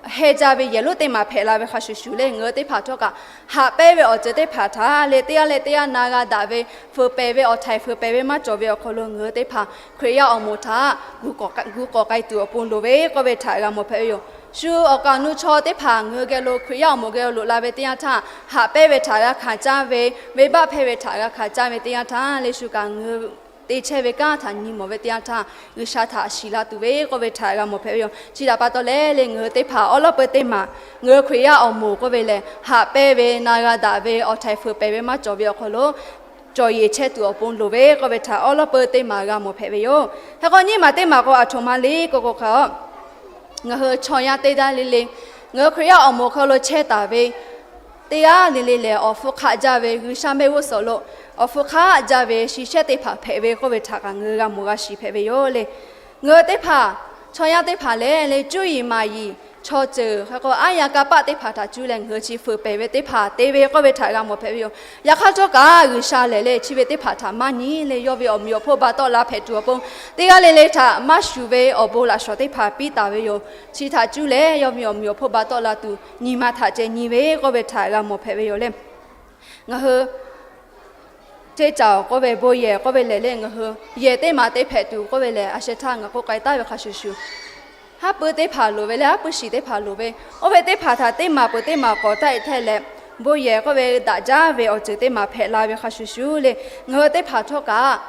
heh jaˇ ve yehˬ lonˉ teˇ maˬ hpehꞈ la ve hk'a shuˍ shuˍ leh, ngaˬ hui teˇ hpaˍ htawˇ kaꞈ haꞈ pehnˇ ve awˬ ceuˬ teˇ hpaˍ htaꞈ leh teˇ g'aˇ leh teˇ g'aˇ na g'a daꞈ ve, fuiˍ pehˍ ve awˬ htaiˍ fuiˍ pehˍ ve maˇ cawˬ ve awˬ hk'aw lo ngaˬ hui teˇ hpaˍ Hkriꞈ yaˇ awˬ moˍ htaꞈ gu k'awꞈ k'ai tuˬ awˬ pon loˍ ve k'oˆ ve htaꞈ g'a mawˬ hpehꞈ ve yoˬ. Shu awˬ kaˍ awˬ nu chaw teˇ hpaˍ ngaˬ hui geh lo Hkriꞈ yaˇ awˬ moˍ geh lo loꞈ la ve teˇ yanˇ htaˇ, haꞈ pehnˇ ve htaꞈ g'a hkanˍ caˇ ve, venˇbaˆ hpehˇ ve htaꞈ g'a hkanˍ caˇ ve teˇ yanˇ htaˇ leh, shu kaꞈ ngaˬ hui te chehˇ ve kanˉ htaꞈ nyi mawˬ ve teˇ yanˇ htaˇ, G'uiˬsha htaꞈ shiˍ la tuˬ ve k'oˆ ve htaꞈ g'a mawˬ hpehꞈ ve yoˬ. Chi htaꞈ pa taw leh leh, ngaˬ hui teˇ hpaˍ awˉ lawˉ peu teˇ maˬ ngaˬ hui Hkriꞈ yaˇ awˬ moˍ k'oˆ ve lehˬ, haꞈ pehnˇ ve na g'a daꞈ ve awˬ htaiˍ fuiˍ pehˍ ve maˇ cawˬ ve awˬ hk'aw lo cawˬ yeˬ chehˇ tuˬ awˬ pon loˍ ve k'oˆ ve htaꞈ awˉ lawˉ peu teˇ maˬ g'a mawˬ hpehꞈ ve yoˬ. Hk'e k'o nyiˇ maˬ teˇ maˬ k'o aˬ htoꞈ ma le k'oˆ k'o hk'a, ngaˬ hui chaw yaˇ teˇ g'aˇ le le, ngaˬ hui Hkriꞈ yaˇ awˬ moˍ hk'aw lo chehˇ taˍ ve teˇ g'aˇ le le lehˬ, awˬ hpfuhˇ hk'aˆ jaˇ ve G'uiˬsha mehˆ g'uˇ suhˍ lo awˬ hpfuhˇ hk'aˆ jaˇ ve shu shehˆ teˇ hpaˍ hpehꞈ ve k'oˆ ve htaꞈ kaꞈ ngaˬ hui g'a mawˬ g'a shiˍ hpehꞈ ve yoˬ le. Ngaˬ hui teˇ hpaˍ, chaw yaˇ teˇ hpaˍ lehˬ leh, cuˇ yiˍ maˍ yiˍ chaw ceuˬ hk'e k'o, aˉ yaˇ kanˇ paˆ teˇ hpaˍ htaꞈ cuˇ leh ngaˬ hui chi fuiˍ pehˍ ve teˇ hpaˍ te ve k'oˆ ve htaꞈ g'a mawˬ hpehꞈ ve yoˬ. Yaꞈ hk'aˇ htawˇ kaꞈ G'uiˬsha lehˬ leh chi ve teˇ hpaˍ htaꞈ maˇ nyi leh, yawˇ ve awˬ meꞈ awˬ hponˇ ba tawˆ la hpehꞈ tuˬ awˬ pon, teˇ g'aˇ le le htaꞈ maˇ shuˍ ve awˬ bon laꞈ shawˍ teˇ hpaˍ piˇ taˍ ve yoˬ. Chi htaꞈ cuˇ leh yawˇ ve awˬ meꞈ awˬ hponˇ ba tawˆ la tuˬ nyi ma htaꞈ ceh nyi ve k'oˆ ve htaꞈ g'a mawˬ hpehꞈ ve yoˬ le. Ngaˬ hui ceˇ caˬ awˬ k'oˆ ve bon yehˬ k'oˆ ve lehˬ leh, ngaˬ hui yehˬ teˇ maˬ te hpehꞈ tuˬ k'oˆ ve lehˬ, a sheh htaˇ ngaˬ k'oˆ k'ai taˍ ve hk'a shuˍ shuˍ, haˉ puiˉ teˇ hpaˍ loˍ ve leh haˉ pui shiˍ teˇ hpaˍ loˍ ve, oˇ ve teˇ hpaˍ htaꞈ teˇ maˬ peuˬ teˇ maˬ k'awꞈ taˆ e hteˇ leh, bon yehˬ k'oˆ ve daꞈ jaˇ ve awˬ ceuˬ teˇ maˬ hpehꞈ la ve hk'a shuˍ shuˍ le, ngaˬ hui teˇ hpaˍ htawˇ kaꞈ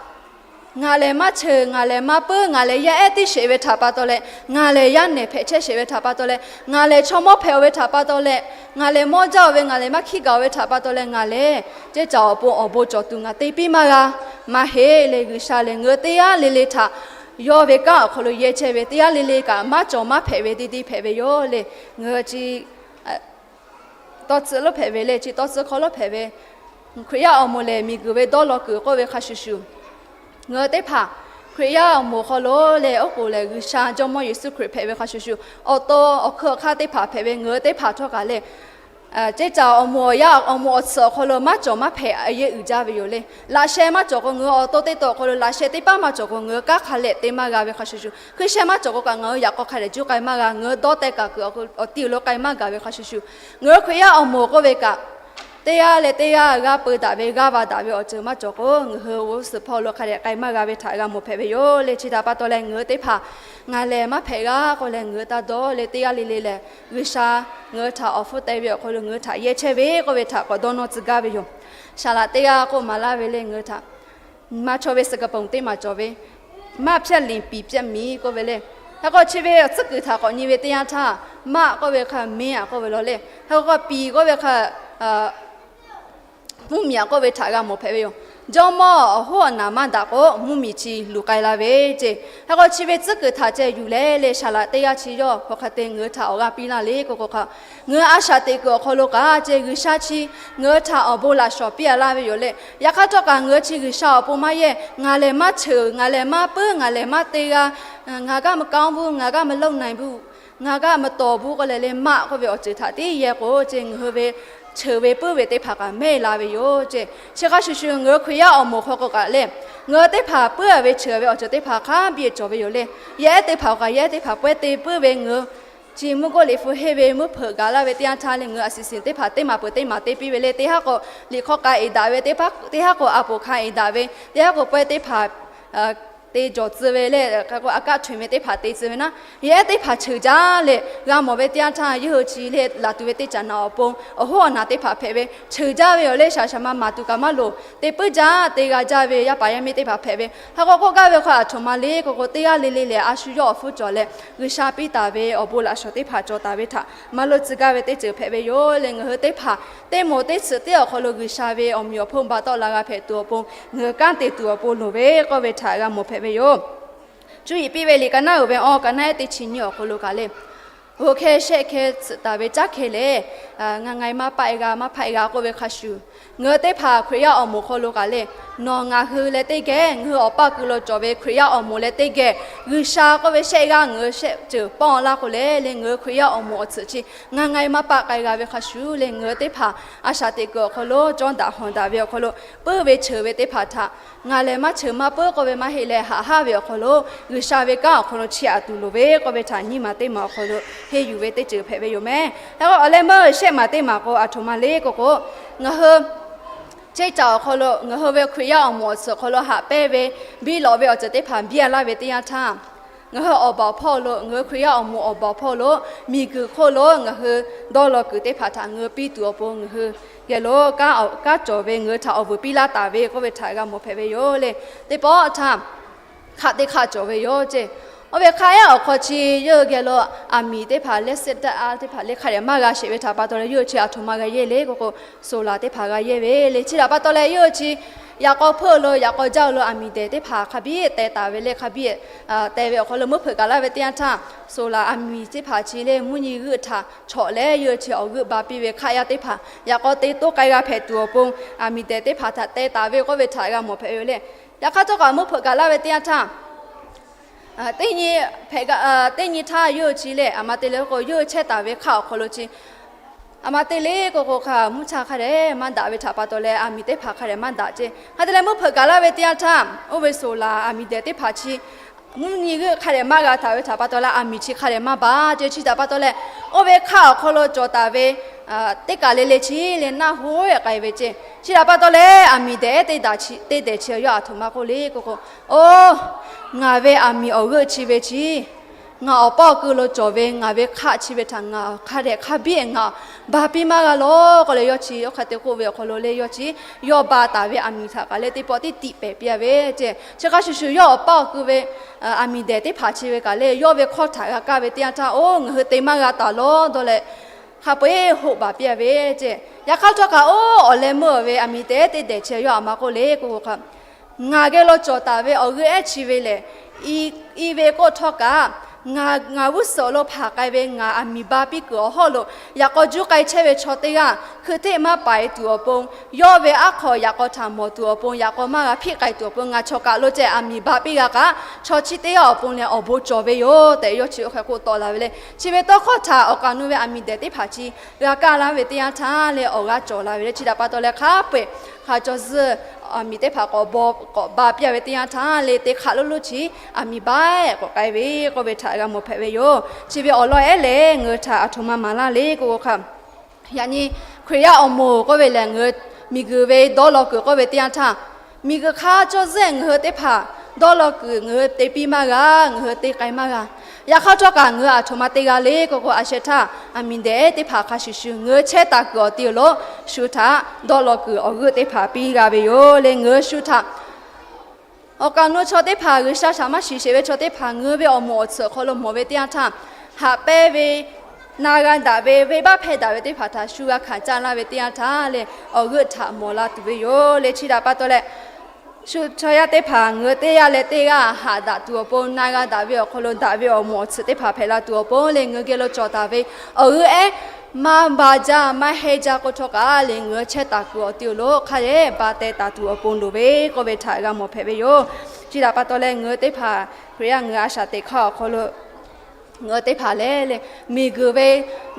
ngaˬ lehˬ maˇ cheuˬ, ngaˬ lehˬ maˇ puiˉ, ngaˬ lehˬ yaˇ ehˉ tiˉ sheˍ ve htaꞈ pa taw leh, ngaˬ lehˬ yaˇ nehˬ hpehꞈ chehˇ sheˍ ve htaꞈ pa taw leh, ngaˬ lehˬ chaw mawˇ hpehꞈ-oˬ ve htaꞈ pa taw leh, ngaˬ lehˬ mawˇ jaˇ-oˬ ve, ngaˬ lehˬ maˇ hkiˇ gaˬ-oˬ ve htaꞈ pa taw leh, ngaˬ lehˬ ceˇ caˬ awˬ pon awˬ bon cawˬ tuˬ ngaˬ te piˇ maˇ g'a. Maˇ heˆ leh, G'uiˬsha lehˬ ngaˬ hui teˇ g'aˇ le le htaꞈ yawˇ ve kanˉ awˬ hk'aw lo yehˇ chehˇ ve, teˇ g'aˇ le le kaꞈ maˇ cawˬ maˇ hpehꞈ ve teˇ teˇ hpehꞈ ve yoˬ le. Ngaˬ hui chi tawˇ tcuhˆ lonˉ hpehꞈ ve leh, chi tawˇ tcuhˆ hk'aw lonˉ hpehꞈ ve Hkriꞈ yaˇ awˬ moˍ lehˬ, miˬguiˬ ve dawˇ law kuiˬ k'oˆ ve hk'a shuˍ shuˍ, ngaˬ hui teˇ hpaˍ Hkriꞈ yaˇ awˬ moˍ hk'aw lo leh, oˉ k'oˍ lehˬ G'uiˬsha Jawˇmawˇ Yeˍsuˆ Hkriꞈ hpehꞈ ve hk'a shuˍ shuˍ, awˬ to awˬ hkui awˬ hk'aˇ teˇ hpaˍ hpehꞈ ve ngaˬ hui teˇ hpaˍ htawˇ kaꞈ lehˬ, ceˇ caˬ awˬ moˍ awˬ yaˇ awˬ moˍ awˬ tsuhꞈ awˬ hk'aw lo maˇ cawˬ maˇ hpehꞈ a yehˇ uiˍ jaˇ ve yoˬ le. Laꞈ sheh maˇ cawˬ k'o, ngaˬ hui awˬ to teˇ to awˬ hk'aw lo laꞈ sheh teˇ paˉ maˇ cawˬ k'o, ngaˬ hui kanˉ hk'a lehꞈ te maˇ g'a ve hk'a shuˍ shuˍ, hkui sheh maˇ cawˬ k'o kaꞈ ngaˬ hui yaꞈ k'aw hk'a dehꞈ juˇ k'ai maˇ g'a, ngaˬ hui dawˇ teh kaˍ kuiˬ awˬ tiˉ lo k'ai maˇ gaˬ ve hk'a shuˍ shuˍ, ngaˬ hui Hkriꞈ yaˇ awˬ moˍ k'oˆ ve kaꞈ, teˇ g'aˇ leh teˇ g'aˇ g'a peu daꞈ ve, g'aˇ va daꞈ ve awˬ ceuˬ maˇ cawˬ k'o, ngaˬ hui g'uˇ suhˍ hpawˇ lo hk'a dehꞈ k'ai maˇ g'a ve htaꞈ g'a mawˬ hpehꞈ ve yoˬ le. Chi htaꞈ pa taw leh ngaˬ hui teˇ hpaˍ ngaˬ lehˬ maˇ hpehꞈ g'a k'oˆ leh, ngaˬ hui taˇ dawˇ leh, teˇ g'aˇ le le lehˬ G'uiˬsha ngaˬ hui htaꞈ awˬ hpfuhˇ teh ve awˬ hk'aw lo ngaˬ hui htaꞈ yehˇ chehˇ ve k'oˆ ve htaꞈ k'awꞈ dawˇ nawˇ tcuh gaˇ ve yoˬ. Saˍ laꞈ teˇ g'aˇ k'oˆ maˍ laˇ ve leh, ngaˬ hui htaꞈ maˇ chaw ve suhˍ kaˍ ponˍ teˇ maˬ cawˬ ve, maˇ hpehꞈ liˍ piˍ pehꞈ miˬ k'oˆ ve le. Hk'e k'o chi ve tcuhˉ kuiˬ htaꞈ k'awꞈ nyi ve teˇ yanˇ htaˇ, maˇ k'oˆ ve hk'a miˇ aꞈ k'oˆ ve law le. Hk'e k'o piˍ k'oˆ ve hk'a mvuhˇmiˬ aꞈ k'oˆ ve htaꞈ g'a mawˬ hpehꞈ ve yoˬ. Jawˇmawˇ awˬ hoˉ awˬ naˍ maˇ daꞈ k'o, mvuhˇmiˬ chi luˬ k'ai la ve ceˇ. Hk'e k'o chi ve tcuhˉ kuiˬ htaꞈ ceh yuˬ leh leh, saˍ laꞈ teˇ g'aˇ chi yawˇ hk'aˬ hk'e te ngaˬ hui htaꞈ awˬ g'aˇ piˇ laˇ le k'oˆ k'o hk'a, ngaˬ hui a shaꞈ teꞈ kuiˬ awˬ hk'aw lo kaꞈ ceh G'uiˬsha chi ngaˬ hui htaꞈ awˬ bon laꞈ shawˍ piˇ a laˇ ve yoˬ le. Yaꞈ hk'aˇ htawˇ kaꞈ ngaˬ hui chi G'uiˬsha awˬ pon maˇ yehˇ, ngaˬ lehˬ maˇ cheuˬ, ngaˬ lehˬ maˇ puiˉ, ngaˬ lehˬ maˇ te g'a, ngaˬ gaˇ maˇ kanˉ vuˇ, ngaˬ gaˇ maˇ loˆ na e vuˇ, ngaˬ gaˇ maˇ tawˍ vuˇ k'oˆ leh leh, maˇ k'oˆ ve awˬ ceuˬ htaꞈ tiˉ yehˇ k'o ceh ngaˬ hui ve cheuˬ ve puiˉ ve teˇ hpaˍ kaꞈ mehˇ la ve yoˬ ceh. Chi hk'a shuˍ shuˍ ngaˬ hui Hkriꞈ yaˇ awˬ moˍ hk'aw k'o kaꞈ leh, ngaˬ hui teˇ hpaˍ puiˉ a ve cheuˬ ve awˬ ceuˬ teˇ hpaˍ hk'a biˇ cawˬ ve yoˬ le. Yaˇ ehˉ teˇ hpaˍ kaꞈ yaˇ ehˉ teˇ hpaˍ pawehˇ te puiˉ ve ngaˬ hui chi mvuhˇ goˇ liꞈ hpu henˇ ve mvuhˇ hpeuꞈ gaˬ laˇ ve teˇ yanˇ htaˇ leh, ngaˬ hui a siˍ siˍ teˇ hpaˍ teˇ maˬ peuˬ teˇ maˬ te piˇ ve le. Teˇ haˉ k'o liꞈ hk'aw k'a eˍ daꞈ ve, teˇ haˉ k'o a poˍ hk'a eˍ daꞈ ve, teˇ haˉ k'o pawehˇ teˇ hpaˍ te jawˬ tcuh ve leh, hk'e k'o a kaˆ htoꞈ e ve teˇ hpaˍ te tcuh ve naˉ, yaˇ ehˉ teˇ hpaˍ cheuˬ jaˇ leh g'a mawˬ ve teˇ yanˇ htaˇ, yawˇ hui chi leh laˬ tuˬ ve teˇ caꞈ naꞈ awˬ pon awˬ hoˉ awˬ naˍ teˇ hpaˍ hpehꞈ ve cheuˬ jaˇ ve yoˬ le. Shaˍ shaˍ ma maˍ tuˬ kaꞈ maˇ loˍ, te puiˉ jaˇ te g'a jaˇ ve yaˇ paˍ yaˇ miˇ teˇ hpaˍ hpehꞈ ve. Hk'e k'o k'oˆ gaˇ ve hk'a aˬ htoꞈ ma le k'oˆ k'o, teˇ g'aˇ le le lehˬ a shu yawˇ awˬ hpfuhˇ cawˬ leh G'uiˬsha piˇ taˍ ve awˬ bon laꞈ shawˍ teˇ hpaˍ cawˬ taˍ ve htaꞈ maˇ loˆ tcuh gaˇ ve teˇ ceuˬ hpehꞈ ve yoˬ le. Ngaˬ hui teˇ hpaˍ teˇ moˍ teˇ tsuhꞈ teˇ awˬ hk'aw lo G'uiˬsha ve awˬ meꞈ awˬ hponˇ ba tawˆ la g'a hpehꞈ tuˬ awˬ pon ngaˬ hui kanˉ te tuˬ awˬ pon loˍ ve k'oˆ ve htaꞈ g'a mawˬ hpehꞈ ve yoˬ. Cuˇ yiˍ piˇ ve liꞈ ka naˉ uiˍ ve awˬ ka naˉ ehˉ teˇ chi nyiˇ awˬ hk'aw lo kaꞈ le, g'oˇ hkehˇ shehˆ hkehˇ tsuhꞈ taˍ ve caˉ hkeh lehˬ, ngaˬ ngaˬ e maˇ paˆ e g'a maˇ hpaˆ e g'a k'oˆ ve hk'a shuˍ, ngaˬ hui teˇ hpaˍ Hkriꞈ yaˇ awˬ moˍ hk'aw lo kaꞈ leh, nawˬ ngaˬ hui leh teˇ geh ngaˬ hui awˬ paˇ ku lo cawˬ ve Hkriꞈ yaˇ awˬ moˍ leh teˇ geh G'uiˬsha k'oˆ ve shehˆ g'aˇ ngaˬ hui shehˆ ceuˬ pawˇ laˇ k'o leh leh, ngaˬ hui Hkriꞈ yaˇ awˬ moˍ awˬ tsuhꞈ chi ngaˬ ngaˬ e maˇ paˆ k'ai g'a ve hk'a shuˍ leh, ngaˬ hui teˇ hpaˍ a shaꞈ teꞈ kuiˬ awˬ hk'aw lo cawˇ daꞈ hawˬ daꞈ ve awˬ hk'aw lo puiˉ ve cheuˬ ve teˇ hpaˍ htaꞈ ngaˬ lehˬ maˇ cheuˬ maˇ puiˉ k'oˆ ve maˇ heˆ leh, haꞈ haˉ ve awˬ hk'aw lo G'uiˬsha ve kanˉ awˬ hk'aw lo chiˇ aꞈ tuˬ loˍ ve k'oˆ ve htaꞈ nyiˇ maˬ teˇ maˬ awˬ hk'aw lo henˇ yuˬ ve teˇ ceuˬ hpehꞈ ve yoˬ mehˍ. Hk'e k'o awˬ leh meuˇ shehˆ maˬ teˇ maˬ k'o aˬ htoꞈ ma le k'o k'o, ngaˬ hui cheˇ caˬ awˬ hk'aw lo ngaˬ hui ve Hkriꞈ yaˇ awˬ moˍ awˬ tsuhꞈ awˬ hk'aw lo haꞈ pehnˇ ve, biˇ lawꞈ ve awˬ ceuˬ teˇ hpaˍ biˇ a laˇ ve teˇ yanˇ htaˇ, ngaˬ hui awˬ baˬ awˬ hpawˇ lo, ngaˬ hui Hkriꞈ yaˇ awˬ moˍ awˬ baˬ awˬ hpawˇ lo, miˬguiˬ hk'oˆ lo ngaˬ hui dawˇ law kuiˬ teˇ hpaˍ htaꞈ ngaˬ hui piˇ tuˬ awˬ pon ngaˬ hui geh lo kanˉ cawˬ ve, ngaˬ hui htaꞈ awˬ vuiˬ piˇ laˇ taˍ ve k'oˆ ve htaꞈ g'a mawˬ hpehꞈ ve yoˬ le. Teˇ pawˆ htaˇ hk'aˆ teˇ hk'aˆ cawˬ ve yoˬ ceˇ. Oˇ ve hk'aˆ ehˉ awˬ hk'aw chi yawˇ hui geh lo aˬ miˍ teˇ hpaˍ leh sehˆ daꞈ a teˇ hpaˍ le hk'a dehꞈ maˇ g'a sheˍ ve htaꞈ pa taw leh yawˇ hui chi aˬ htoꞈ ma g'a yehˇ le k'o k'o, solar teˇ hpaˍ g'a yehˇ ve le. Chi htaꞈ pa taw leh yawˇ hui chi yaꞈ k'aw hpeuˇ lo yaꞈ k'aw jaˇ lo aˬ miˍ dehˬ teˇ hpaˍ hk'a biˇ teh taˍ ve le, hk'a biˇ teh ve awˬ hk'aw lo meuˇ hpeuꞈ gaˬ laˇ ve teˇ yanˇ htaˇ, solar aˬ miˍ teˇ hpaˍ chi le mvuhˇ nyi g'euˆ htaꞈ chawꞈ leh yawˇ hui chi awˬ g'euˆ ba piˇ ve hk'aˆ yaˇ teˇ hpaˍ yaꞈ k'aw te toˇ k'ai g'a hpehꞈ tuˬ awˬ pon, aˬ miˍ dehˬ teˇ hpaˍ htaꞈ teh taˍ ve k'oˆ ve htaꞈ g'a mawˬ hpehꞈ ve le. Yaꞈ hk'aˇ htawˇ kaꞈ meuˇ hpeuꞈ gaˬ laˇ ve teˇ yanˇ htaˇ, teˇ nyi hpehꞈ, teˇ nyi htaˇ yawˇ hui chi lehˬ aˬ ma te le k'o yawˇ hui chehˇ taˍ ve hk'aˆ awˬ hk'aw lo chi aˬ ma te le k'o k'o hk'a mvuhˇ cha hk'a dehꞈ maˇ daꞈ ve htaꞈ pa taw leh aˬ miˍ teˇ hpaˍ hk'a dehꞈ maˇ daꞈ ceˇ. Hk'a te leh meuˇ hpeuꞈ gaˬ laˇ ve teˇ yanˇ htaˇ, oˇ ve solar aˬ miˍ dehˬ teˇ hpaˍ chi mvuhˇ nyi g'euˆ hk'a dehꞈ maˇ g'a taˍ ve htaꞈ pa taw leh aˬ miˍ chi hk'a dehꞈ maˇ ba ceˇ. Chi htaꞈ pa taw leh oˇ ve hk'aˆ awˬ hk'aw lo cawˬ taˍ ve teˇ kaˬ le le chi leh naˆ hoˉ k'ai ve ceˇ. Chi htaꞈ pa taw leh aˬ miˍ dehˬ teˇ dehˬ chi yawˇ aˬ htoꞈ ma k'oˆ le k'o k'o, oˇ, ngaˬ ve aˬ miˍ awˬ g'euˆ chi ve chi ngaˬ awˬ paˇ awˬ keu lo cawˬ ve ngaˬ ve hk'aˆ chi ve htaꞈ ngaˬ hk'a dehꞈ hk'a biˇ ngaˬ ba piˇ maˇ g'a lawˬ k'oˆ leh yawˇ chi oˇ hk'e te k'oˆ ve awˬ hk'aw lo le yawˇ chi yawˇ ba taˍ ve aˬ miˍ htaꞈ kaꞈ leh teˇ pawˆ tiˉ tiꞈ pehˍ piˇ a ve ceˇ. Chi hk'a shuˍ shuˍ yawˇ awˬ paˇ awˬ keu ve aˬ miˍ dehˬ teˇ hpaˍ chi ve kaꞈ le yawˇ ve hkawˇ htaꞈ g'a kaˇ ve teˇ yanˇ htaˇ, oˇ, ngaˬ hui te maˇ g'a taˍ lawˬ dawˇ leh hk'a peu-eˬ hoˆ baˬ piˇ a ve ceˇ. Yaꞈ hk'aˇ htawˇ kaꞈ oˇ awˬ leh meuˇ ve aˬ miˍ dehˬ teˇ dehˬ chi yawˇ aˬ ma k'oˆ le k'o k'o hk'a, ngaˬ geh lo cawˬ taˍ ve awˬ g'euˆ ehˉ chi ve lehˬ, i ve k'oˆ htawˇ kaꞈ ngaˬ g'uˇ suhˍ lo hpanˍ k'ai ve ngaˬ aˬ miˍ ba piˇ kuiˬ awˬ hawˉ lo yaꞈ k'aw juˇ k'ai chehˇ ve chaw teˇ g'aˇ hkui hteˆ maˇ paiˍ tuˬ awˬ pon, yawˇ ve aˉ hk'aw yaꞈ k'aw htaꞈ mawˬ tuˬ awˬ pon, yaꞈ k'aw maˇ g'a hpiˆ k'ai tuˬ awˬ pon ngaˬ chaw kaˬ lo ceh aˬ miˍ ba piˇ g'a kaꞈ, chaw chi teˇ g'aˇ awˬ pon lehˬ awˬ bon cawˬ ve yoˬ tehꞈ yawˇ chi oˇ hk'e k'oˆ tawˆ la ve le. Chi ve tawˇ hkawˇ htaꞈ awˬ kaˍ nu ve aˬ miˍ dehˬ teˇ hpaˍ chi g'a kaˇ laˇ ve teˇ yanˇ htaˇ leh awˬ g'aˇ cawˬ la ve le. Chi htaꞈ pa taw leh hk'a peu-eˬ hk'a caw zuhˇ aˬ miˍ teˇ hpaˍ k'awꞈ ba piˇ a ve teˇ yanˇ htaˇ le teˇ hk'aˆ lo lo chi aˬ miˍ baˆ k'awꞈ k'ai ve k'oˆ ve htaꞈ g'a mawˬ hpehꞈ ve yoˬ. Chi ve awˬ lawn ehˉ lehˬ ngaˬ hui htaꞈ aˬ htoꞈ ma maˍ laˇ le k'o k'o hk'a, yaꞈ nyi Hkriꞈ yaˇ awˬ moˍ k'oˆ ve lehˬ ngaˬ hui miˬguiˬ ve dawˇ law kuiˬ k'oˆ ve teˇ yanˇ htaˇ, miˬguiˬ hk'a caw zuhˇ ngaˬ hui teˇ hpaˍ dawˇ law kuiˬ ngaˬ hui te piˇ maˇ g'a, ngaˬ hui te k'ai maˇ g'a. Yaꞈ hk'aˇ htawˇ kaꞈ ngaˬ hui aˬ htoꞈ ma te g'a le k'o k'o, a sheh htaˇ aˬ miˍ dehˬ teˇ hpaˍ hk'a shuˍ shuˍ ngaˬ hui chehˇ taˍ kuiˬ awˬ ti lo shu htaꞈ dawˇ law kuiˬ awˬ g'euˆ teˇ hpaˍ piˇ g'a ve yoˬ le. Ngaˬ hui shu htaꞈ awˬ kaˍ nu chaw teˇ hpaˍ G'uiˬsha htaꞈ maˇ shiˍ sheˍ ve chaw teˇ hpaˍ ngaˬ hui ve awˬ moˍ awˬ tsuhꞈ hk'aw lo mawˬ ve teˇ yanˇ htaˇ, haꞈ pehnˇ ve, na g'a daꞈ ve, venˇbaˆ hpehˇ daꞈ ve teˇ hpaˍ htaꞈ shu g'a hkanˍ caˇ laˇ ve teˇ yanˇ htaˇ le, awˬ g'euˆ htaꞈ mawˬ la tuˬ ve yoˬ le. Chi htaꞈ pa taw leh shu chaw yaˇ teˇ hpaˍ ngaˬ hui teˇ g'aˇ leh teˇ g'aˇ haꞈ daꞈ tuˬ awˬ pon, na g'a daꞈ ve awˬ hk'aw lo daꞈ ve awˬ moˍ awˬ tsuhꞈ teˇ hpaˍ hpehꞈ la tuˬ awˬ pon le, ngaˬ hui geh lo cawˬ taˍ ve awˬ g'euˆ ehˉ maˇ ba jaˇ maˇ hehnˇ jaˇ k'o htawˇ kaꞈ le, ngaˬ hui chehˇ taˍ kuiˬ awˬ ti awˬ lo hk'a dehꞈ ba teh taˍ tuˬ awˬ pon loˍ ve k'oˆ ve htaꞈ g'a mawˬ hpehꞈ ve yoˬ. Chi htaꞈ pa taw leh ngaˬ hui teˇ hpaˍ Hkriꞈ yaˇ ngaˬ hui a shaꞈ teꞈ hk'aˇ awˬ hk'aw lo ngaˬ hui teˇ hpaˍ lehˬ le, miˬguiˬ ve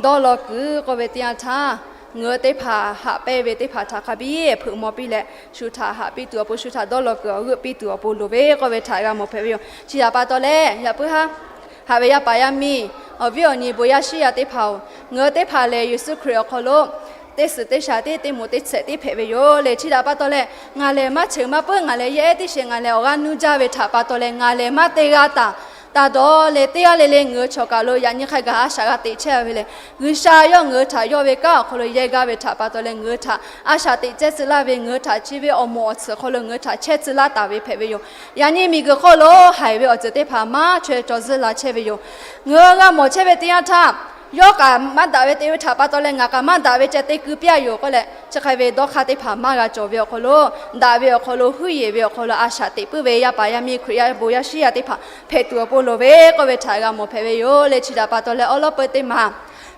dawˇ law kuiˬ k'oˆ ve teˇ yanˇ htaˇ, ngaˬ hui teˇ hpaˍ haꞈ pehnˇ ve teˇ hpaˍ htaꞈ hk'a biˇ hpeuꞈ maw piˇ leh, shu htaꞈ haꞈ piˇ tuˬ awˬ pon, shu htaꞈ dawˇ law kuiˬ awˬ g'euˆ piˇ tuˬ awˬ pon loˍ ve k'oˆ ve htaꞈ g'a mawˬ hpehꞈ ve yoˬ. Chi htaꞈ pa taw leh yaꞈ puiˉ haˉ haꞈ ve yaˇ paˍ yaˇ miˇ, awˬ viˉ awˬ nyi bon yaˇ shiˉ yaˇ teˇ hpaˍ-oˬ, ngaˬ hui teˇ hpaˍ lehˬ Yeˍsuˆ Hkriꞈ awˬ hk'aw lo teˇ suhˍ teˇ shaˍ tiˉ teˇ moˍ teˇ tsuhꞈ tiˉ hpehꞈ ve yoˬ le. Chi htaꞈ pa taw leh ngaˬ lehˬ maˇ cheuˬ maˇ peuˬ, ngaˬ lehˬ yehˬ ehˉ tiˉ sheˍ, ngaˬ lehˬ awˬ g'aˇ nuˇ jaˇ ve htaꞈ pa taw leh ngaˬ lehˬ maˇ te g'a taˍ taˇ dawˇ le, teˇ g'aˇ le le ngaˬ hui chaw kaˬ lo yaꞈ nyi hk'a gaˬ a shaꞈ g'a teꞈ chehˇ ve lehˬ, G'uiˬsha yawˇ ngaˬ hui htaꞈ yawˇ ve kanˉ awˬ hk'aw lo yehˇ gaˇ ve htaꞈ pa taw leh ngaˬ hui htaꞈ a shaꞈ teꞈ chehˇ tcuh laˇ ve, ngaˬ hui htaꞈ chi ve awˬ moˍ awˬ tsuhꞈ hk'aw lo ngaˬ hui htaꞈ chehˇ tcuh laˇ taˍ ve hpehꞈ ve yoˬ. Yaꞈ nyi miˬguiˬ hk'oˆ lo haiˬ ve awˬ ceuˬ teˇ hpaˍ maˇ chaweh caw zuhˇ la chehˇ ve yoˬ. Ngaˬ hui g'a mawˬ chehˇ ve teˇ yanˇ htaˇ, yawˇ kaꞈ maˇ daꞈ ve te ve htaꞈ pa taw leh ngaˬ kaꞈ maˇ daꞈ ve ceh te keu piˇ a yoˬ k'oˆ leh, chi hk'e ve dawˇ hk'aˇ teˇ hpaˍ maˇ g'a cawˬ ve awˬ hk'aw lo, daꞈ ve awˬ hk'aw lo, huˉ yeˬ ve awˬ hk'aw lo a shaꞈ teꞈ puiˉ ve yaˇ paˍ yaˇ miˇ Hkriꞈ yaˇ bon yaˇ shiˉ yaˇ teˇ hpaˍ hpehꞈ tuˬ awˬ pon loˍ ve k'oˆ ve htaꞈ g'a mawˬ hpehꞈ ve yoˬ le. Chi htaꞈ pa taw leh awˉ lawˉ peu teˇ maˬ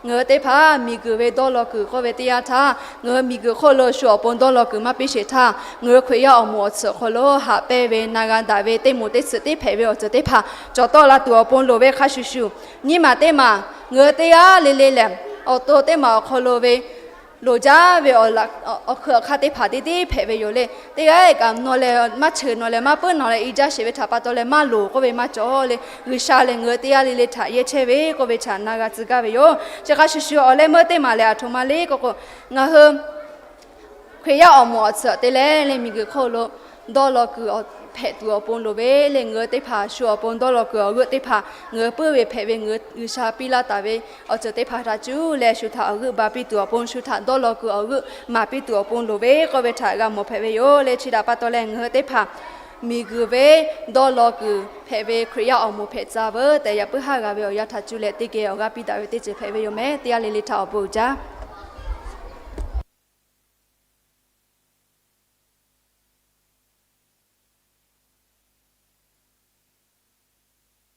ngaˬ hui teˇ hpaˍ miˬguiˬ ve dawˇ law kuiˬ k'oˆ ve teˇ yanˇ htaˇ, ngaˬ hui miˬguiˬ hk'oˆ lo shu awˬ pon dawˇ law kuiˬ maˇ piˇ sheˍ htaˇ, ngaˬ hui Hkriꞈ yaˇ awˬ moˍ awˬ tsuhꞈ hk'aw lo haꞈ pehnˇ ve, na g'a daꞈ ve, teˇ moˍ teˇ tsuhꞈ tiˉ hpehꞈ ve awˬ ceuˬ teˇ hpaˍ cawˬ tawˆ la tuˬ awˬ pon loˍ ve hk'a shuˍ shuˍ, nyiˇ maˬ teˇ maˬ ngaˬ hui teˇ g'aˇ le le lehˬ, awˬ to teˇ maˬ awˬ hk'aw lo ve loˍ jaˇ ve awˬ hkui awˬ hk'aˇ teˇ hpaˍ teˇ teˇ hpehꞈ ve yoˬ le. Teˇ g'aˇ kaꞈ nawˬ lehˬ maˇ cheuˬ, nawˬ lehˬ maˇ puiˉ, nawˬ lehˬ i jaˇ sheˍ ve htaꞈ pa taw leh maˇ loˍ k'oˆ ve maˇ cawˬ le. G'uiˬsha lehˬ ngaˬ hui teˇ g'aˇ le le htaꞈ yehˇ chehˇ ve k'oˆ ve htaꞈ na g'a tcuh gaˇ ve yoˬ. Chi hk'a shuˍ shuˍ awˬ leh meuˇ teˇ maˬ lehˬ aˬ htoꞈ ma le k'oˆ k'o, ngaˬ hui Hkriꞈ yaˇ awˬ moˍ awˬ tcuhˍ te leh leh miˬguiˬ hk'oˆ lo dawˇ law kuiˬ hpehꞈ tuˬ awˬ pon loˍ ve le. Ngaˬ hui teˇ hpaˍ shu awˬ pon dawˇ law kuiˬ awˬ g'euˆ teˇ hpaˍ ngaˬ hui puiˉ ve hpehꞈ ve ngaˬ hui G'uiˬsha piˇ laˇ taˍ ve awˬ ceuˬ teˇ hpaˍ htaꞈ cuˇ leh shu htaꞈ awˬ g'euˆ ba piˇ tuˬ awˬ pon, shu htaꞈ dawˇ law kuiˬ awˬ g'euˆ maˍ piˇ tuˬ awˬ pon loˍ ve k'oˆ ve htaꞈ g'a mawˬ hpehꞈ ve yoˬ le. Chi htaꞈ pa taw leh ngaˬ hui teˇ hpaˍ miˬguiˬ ve dawˇ law kuiˬ hpehꞈ ve Hkriꞈ yaˇ awˬ moˍ hpehꞈ tcuh veuˬ tehꞈ yaꞈ puiˉ haˉ g'a ve awˬ yanˇ htaꞈ cuˇ leh teˇ geh awˬ g'aˇ piˇ daꞈ ve teˇ ceuˬ hpehꞈ ve yoˬ meh. Teˇ g'aˇ le le htaꞈ awˬ bon uiˍ jaˇ.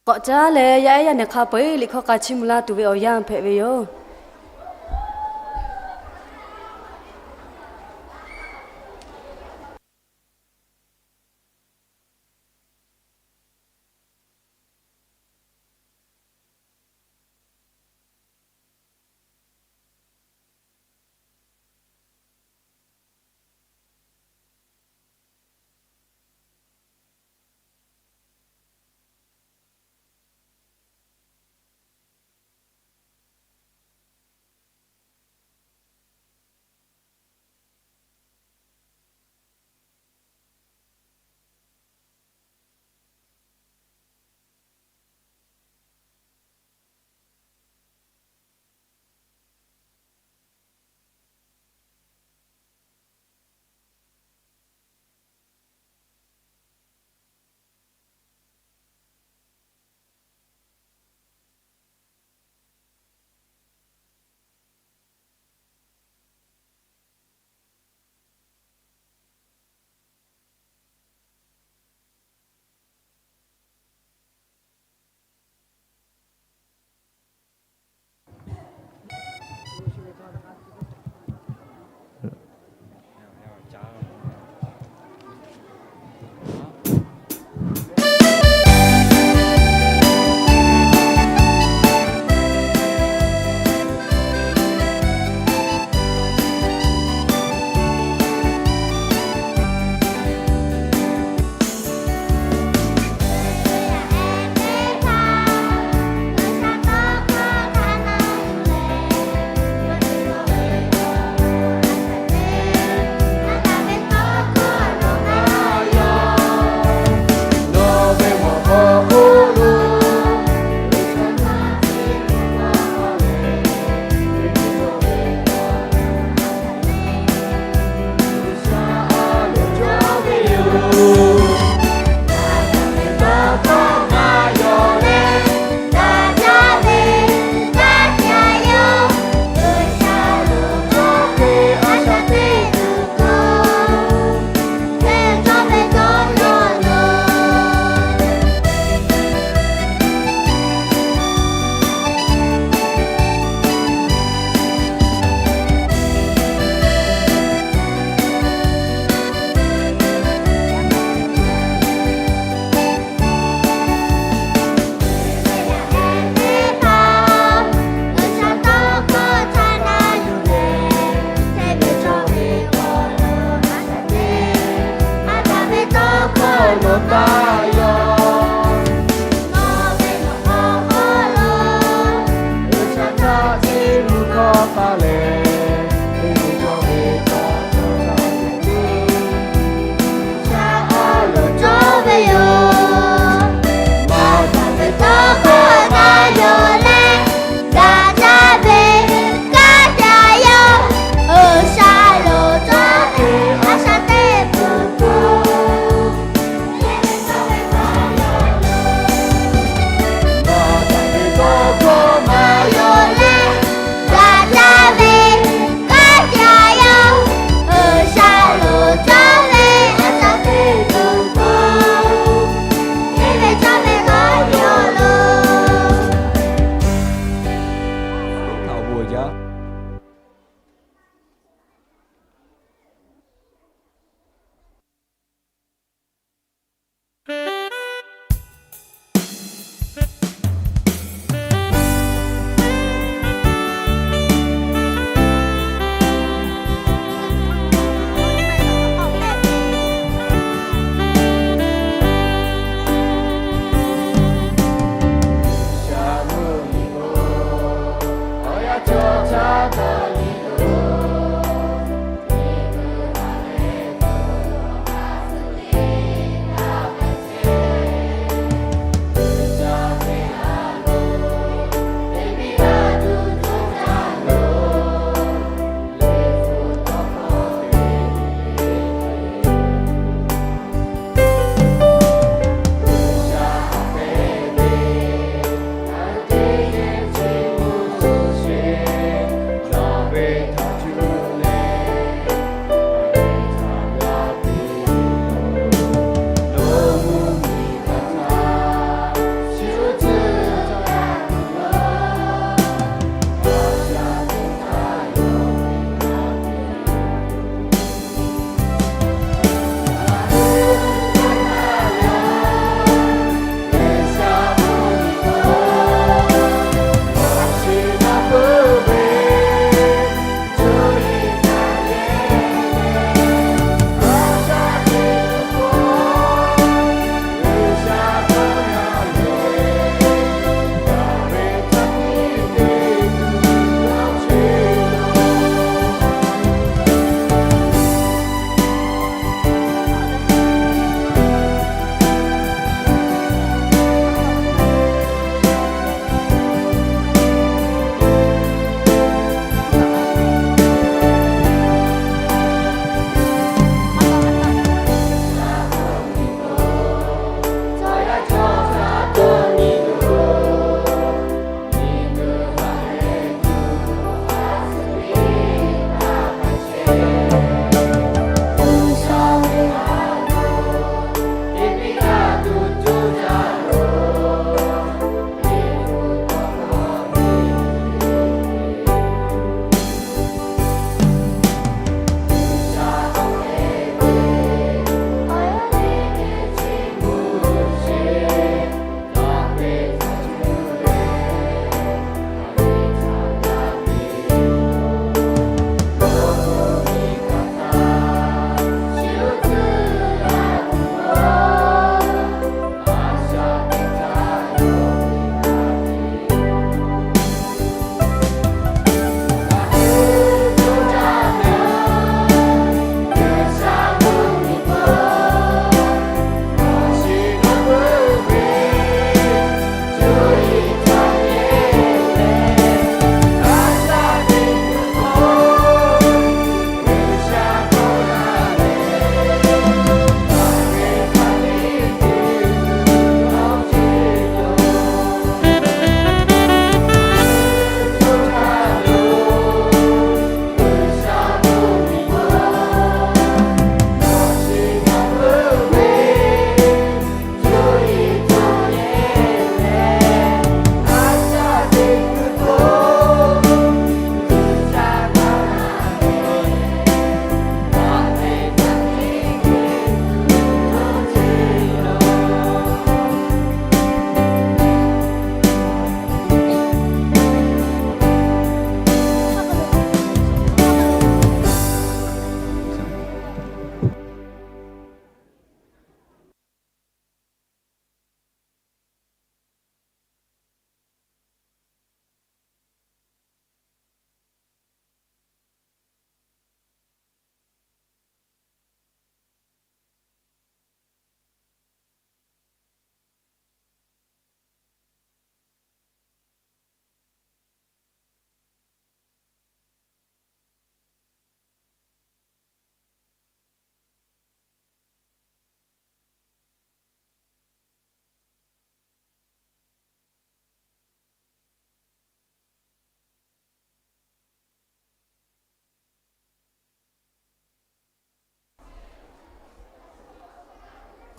K'awꞈ caˉ leh yaˇ ehˉ yaˇ nehˬ hk'a peu-eˬ liꞈ hkawˇ k'a chiˇ mvuh laˇ tuˬ ve awˬ yanˇ hpehꞈ ve yoˬ.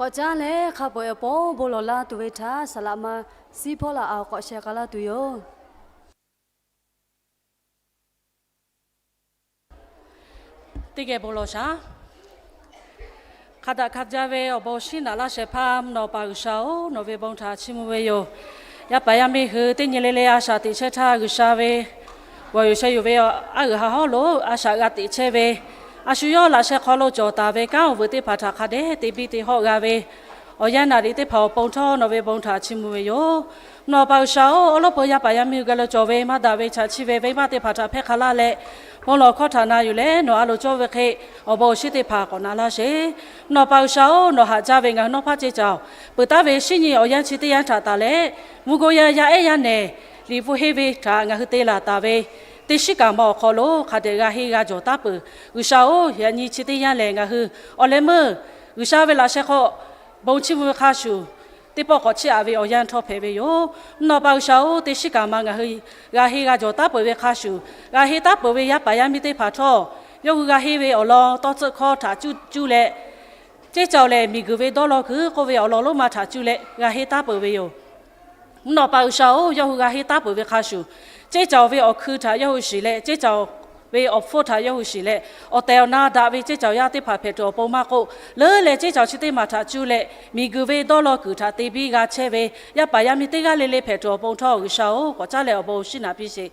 K'awꞈ caˉ leh hk'a peu-eˬ awˬ pon bon lawˬ laˇ tuˬ ve htaꞈ saˍ laꞈ ma Siˉ Hpawˇlaꞈ a k'awꞈ sheh k'ai laˇ tuˬ yoˬ. Teˇ geh bon lawˬ shaˍ. Hk'a daꞈ hk'a jaˇ ve awˬ bon shinˉ naꞈ laˇ shehˍ hpaˇ mvuhˇ naw pa G'uiˬsha-oˬ, nawˬ ve bon htaꞈ chiˇ mvuh ve yoˬ. Yaˇ paˍ yaˇ miˇ hui teˇ nyi le le a shaꞈ teꞈ chehˇ htaˇ, G'uiˬsha ve g'awˬ yuˬ sheh yuˬ ve aˉ g'uiˬ ha hawˉ lo a shaꞈ g'a teꞈ chehˇ ve, a shu yawˇ laꞈ sheh hk'aw lo cawˬ taˍ ve kanˉ awˬ vuiˬ teˇ hpaˍ htaꞈ hk'a dehꞈ te biˇ te hawˆ g'a ve, awˬ yanˇ naꞈ liꞈ teˇ hpaˍ awˬ pon htawˇ nawˬ ve bon htaꞈ chiˇ mvuh ve yoˬ. Mvuhˇ naw pa G'uiˬsha-oˬ, awˉ lawˉ peu yaˇ paˍ yaˇ miˇ hui geh lo cawˬ ve maˇ daꞈ ve chaꞈ chiˇ ve venˇbaˆ teˇ hpaˍ htaꞈ hpehˇ hk'a laˇ leh, bon lawˬ hkawˇ htaꞈ na yuˬ leh nawˬ a loˍ cawˇ ve hk'e awˬ bon awˬ shinˉ teˇ hpaˍ k'awꞈ na laˇ sheˍ. Mvuhˇ naw pa G'uiˬsha-oˬ, nawˬ haꞈ jaˇ ve ngaˬ hui nawˉ hpaˇ ceˇ caˬ peuˬ taˍ ve shinˉ nyi awˬ yanˇ chi teˇ yanˇ htaꞈ taˍ leh, mvuhˇ goˇ yanˇ yaˇ ehˉ yaˇ nehˬ liꞈ hpu henˇ ve htaꞈ ngaˬ hui te laˬ taˍ ve teˇ shiˉ kaˍ ma awˬ hk'aw lo hk'a dehꞈ g'a henˇ g'a jawˬ taˉ peuˬ. G'uiˬsha-oˬ, yaꞈ nyi chi teˇ yanˇ lehˬ ngaˬ hui awˬ leh meuˇ G'uiˬsha ve laꞈ sheh hk'aw bon chiˇ mvuh ve hk'a shuˍ, teˇ pawˆ k'awꞈ chiˇ aꞈ ve awˬ yanˇ htawˇ hpehꞈ ve yoˬ. Mvuhˇ naw pa G'uiˬsha-oˬ, teˇ shiˉ kaˍ ma ngaˬ hui g'a henˇ g'a jawˬ taˉ peuˬ ve hk'a shuˍ, g'a henˇ taˉ peuˬ ve yaˇ paˍ yaˇ miˇ teˇ hpaˍ htawˇ, yawˇ hui g'a henˇ ve awˬ lawn tawˇ tcuhˆ hkawˇ htaꞈ cuˇ cuˇ leh, ceˇ caoˬ lehˬ miˬguiˬ ve dawˇ law kuiˬ k'oˆ ve awˬ lawn lonˉ ma htaꞈ cuˇ leh g'a henˇ taˉ peuˬ ve yoˬ. Mvuhˇ naw pa G'uiˬsha-oˬ, yawˇ hui g'a henˇ taˉ peuˬ ve hk'a shuˍ, ceˇ caoˬ ve awˬ hkui htaꞈ yawˇ hui shiˍ leh, ceˇ caoˬ ve awˬ hpfuhˇ htaꞈ yawˇ hui shiˍ leh, awˬ tehˬ awˬ na daꞈ ve ceˇ caoˬ yaˇ teˇ hpaˍ hpehꞈ tuˬ awˬ pon maˇ k'oˆ, leuˉ leh ceˇ caoˬ chi teˇ maˬ htaꞈ cuˇ leh miˬguiˬ ve dawˇ law kuiˬ htaꞈ te biˇ g'a chehˇ ve yaˇ paˍ yaˇ miˇ teˇ g'aˇ le le hpehꞈ tuˬ awˬ pon htawˇ, G'uiˬsha-oˬ, k'awꞈ caˉ leh awˬ bon awˬ shinˉ naꞈ piˇ sheˍ.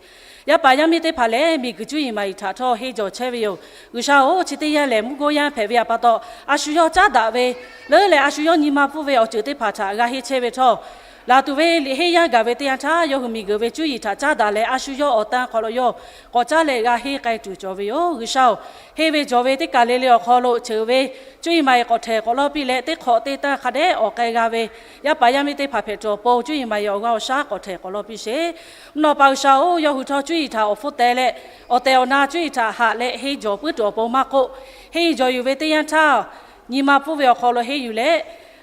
Yaˇ paˍ yaˇ miˇ teˇ hpaˍ lehˬ, miˬguiˬ cuˇ yiˍ maˍ yiˍ htaꞈ htawˇ henˇ jawˬ chehˇ ve yoˬ. G'uiˬsha-oˬ, chi teˇ yanˇ lehˬ mvuhˇ goˇ yanˇ hpehꞈ ve pa taw, a shu yawˇ caˉ daꞈ ve, leuˉ leh a shu yawˇ nyi ma pfuhˇ ve awˬ ceuˬ teˇ hpaˍ htaꞈ g'a henˇ chehˇ ve htawˇ, laˬ tuˬ ve liꞈ henˇ yanˇ gaˬ ve teˇ yanˇ htaˇ, yawˇ hui miˬguiˬ ve cuˇ yiˍ htaꞈ caˉ daꞈ leh a shu yawˇ awˬ tan hk'aw lo yawˇ k'awꞈ caˉ leh g'a henˇ k'ai tuˬ cawˬ ve yoˬ. G'uiˬsha-oˬ, henˇ ve jawˬ ve teˇ kaˬ le le awˬ hk'aw lo ceuˬ ve cuˇ yiˍ maˍ yiˍ k'awꞈ htehˍ k'awꞈ lawˇ piˇ leh, teˇ hk'awꞈ teˇ tanˇ hk'a dehꞈ awˬ k'ai g'a ve yaˇ paˍ yaˇ miˇ teˇ hpaˍ hpehꞈ tuˬ awˬ pon cuˇ yiˍ maˍ yiˍ awˬ g'aˇ awˬ shaˉ k'awꞈ htehˍ k'awꞈ lawˇ piˇ sheˍ. Mvuhˇ naw pa G'uiˬsha-oˬ, yawˇ hui htawˇ cuˇ yiˍ htaꞈ awˬ hpfuhˇ teh leh, awˬ tehˬ awˬ na cuˇ yiˍ htaꞈ haꞈ leh henˇ jawˬ puiˉ tuˬ awˬ pon maˇ k'oˆ, henˇ jawˬ yuˬ ve teˇ yanˇ htaˇ, nyi ma pfuhˇ ve awˬ hk'aw lo henˇ yuˬ leh,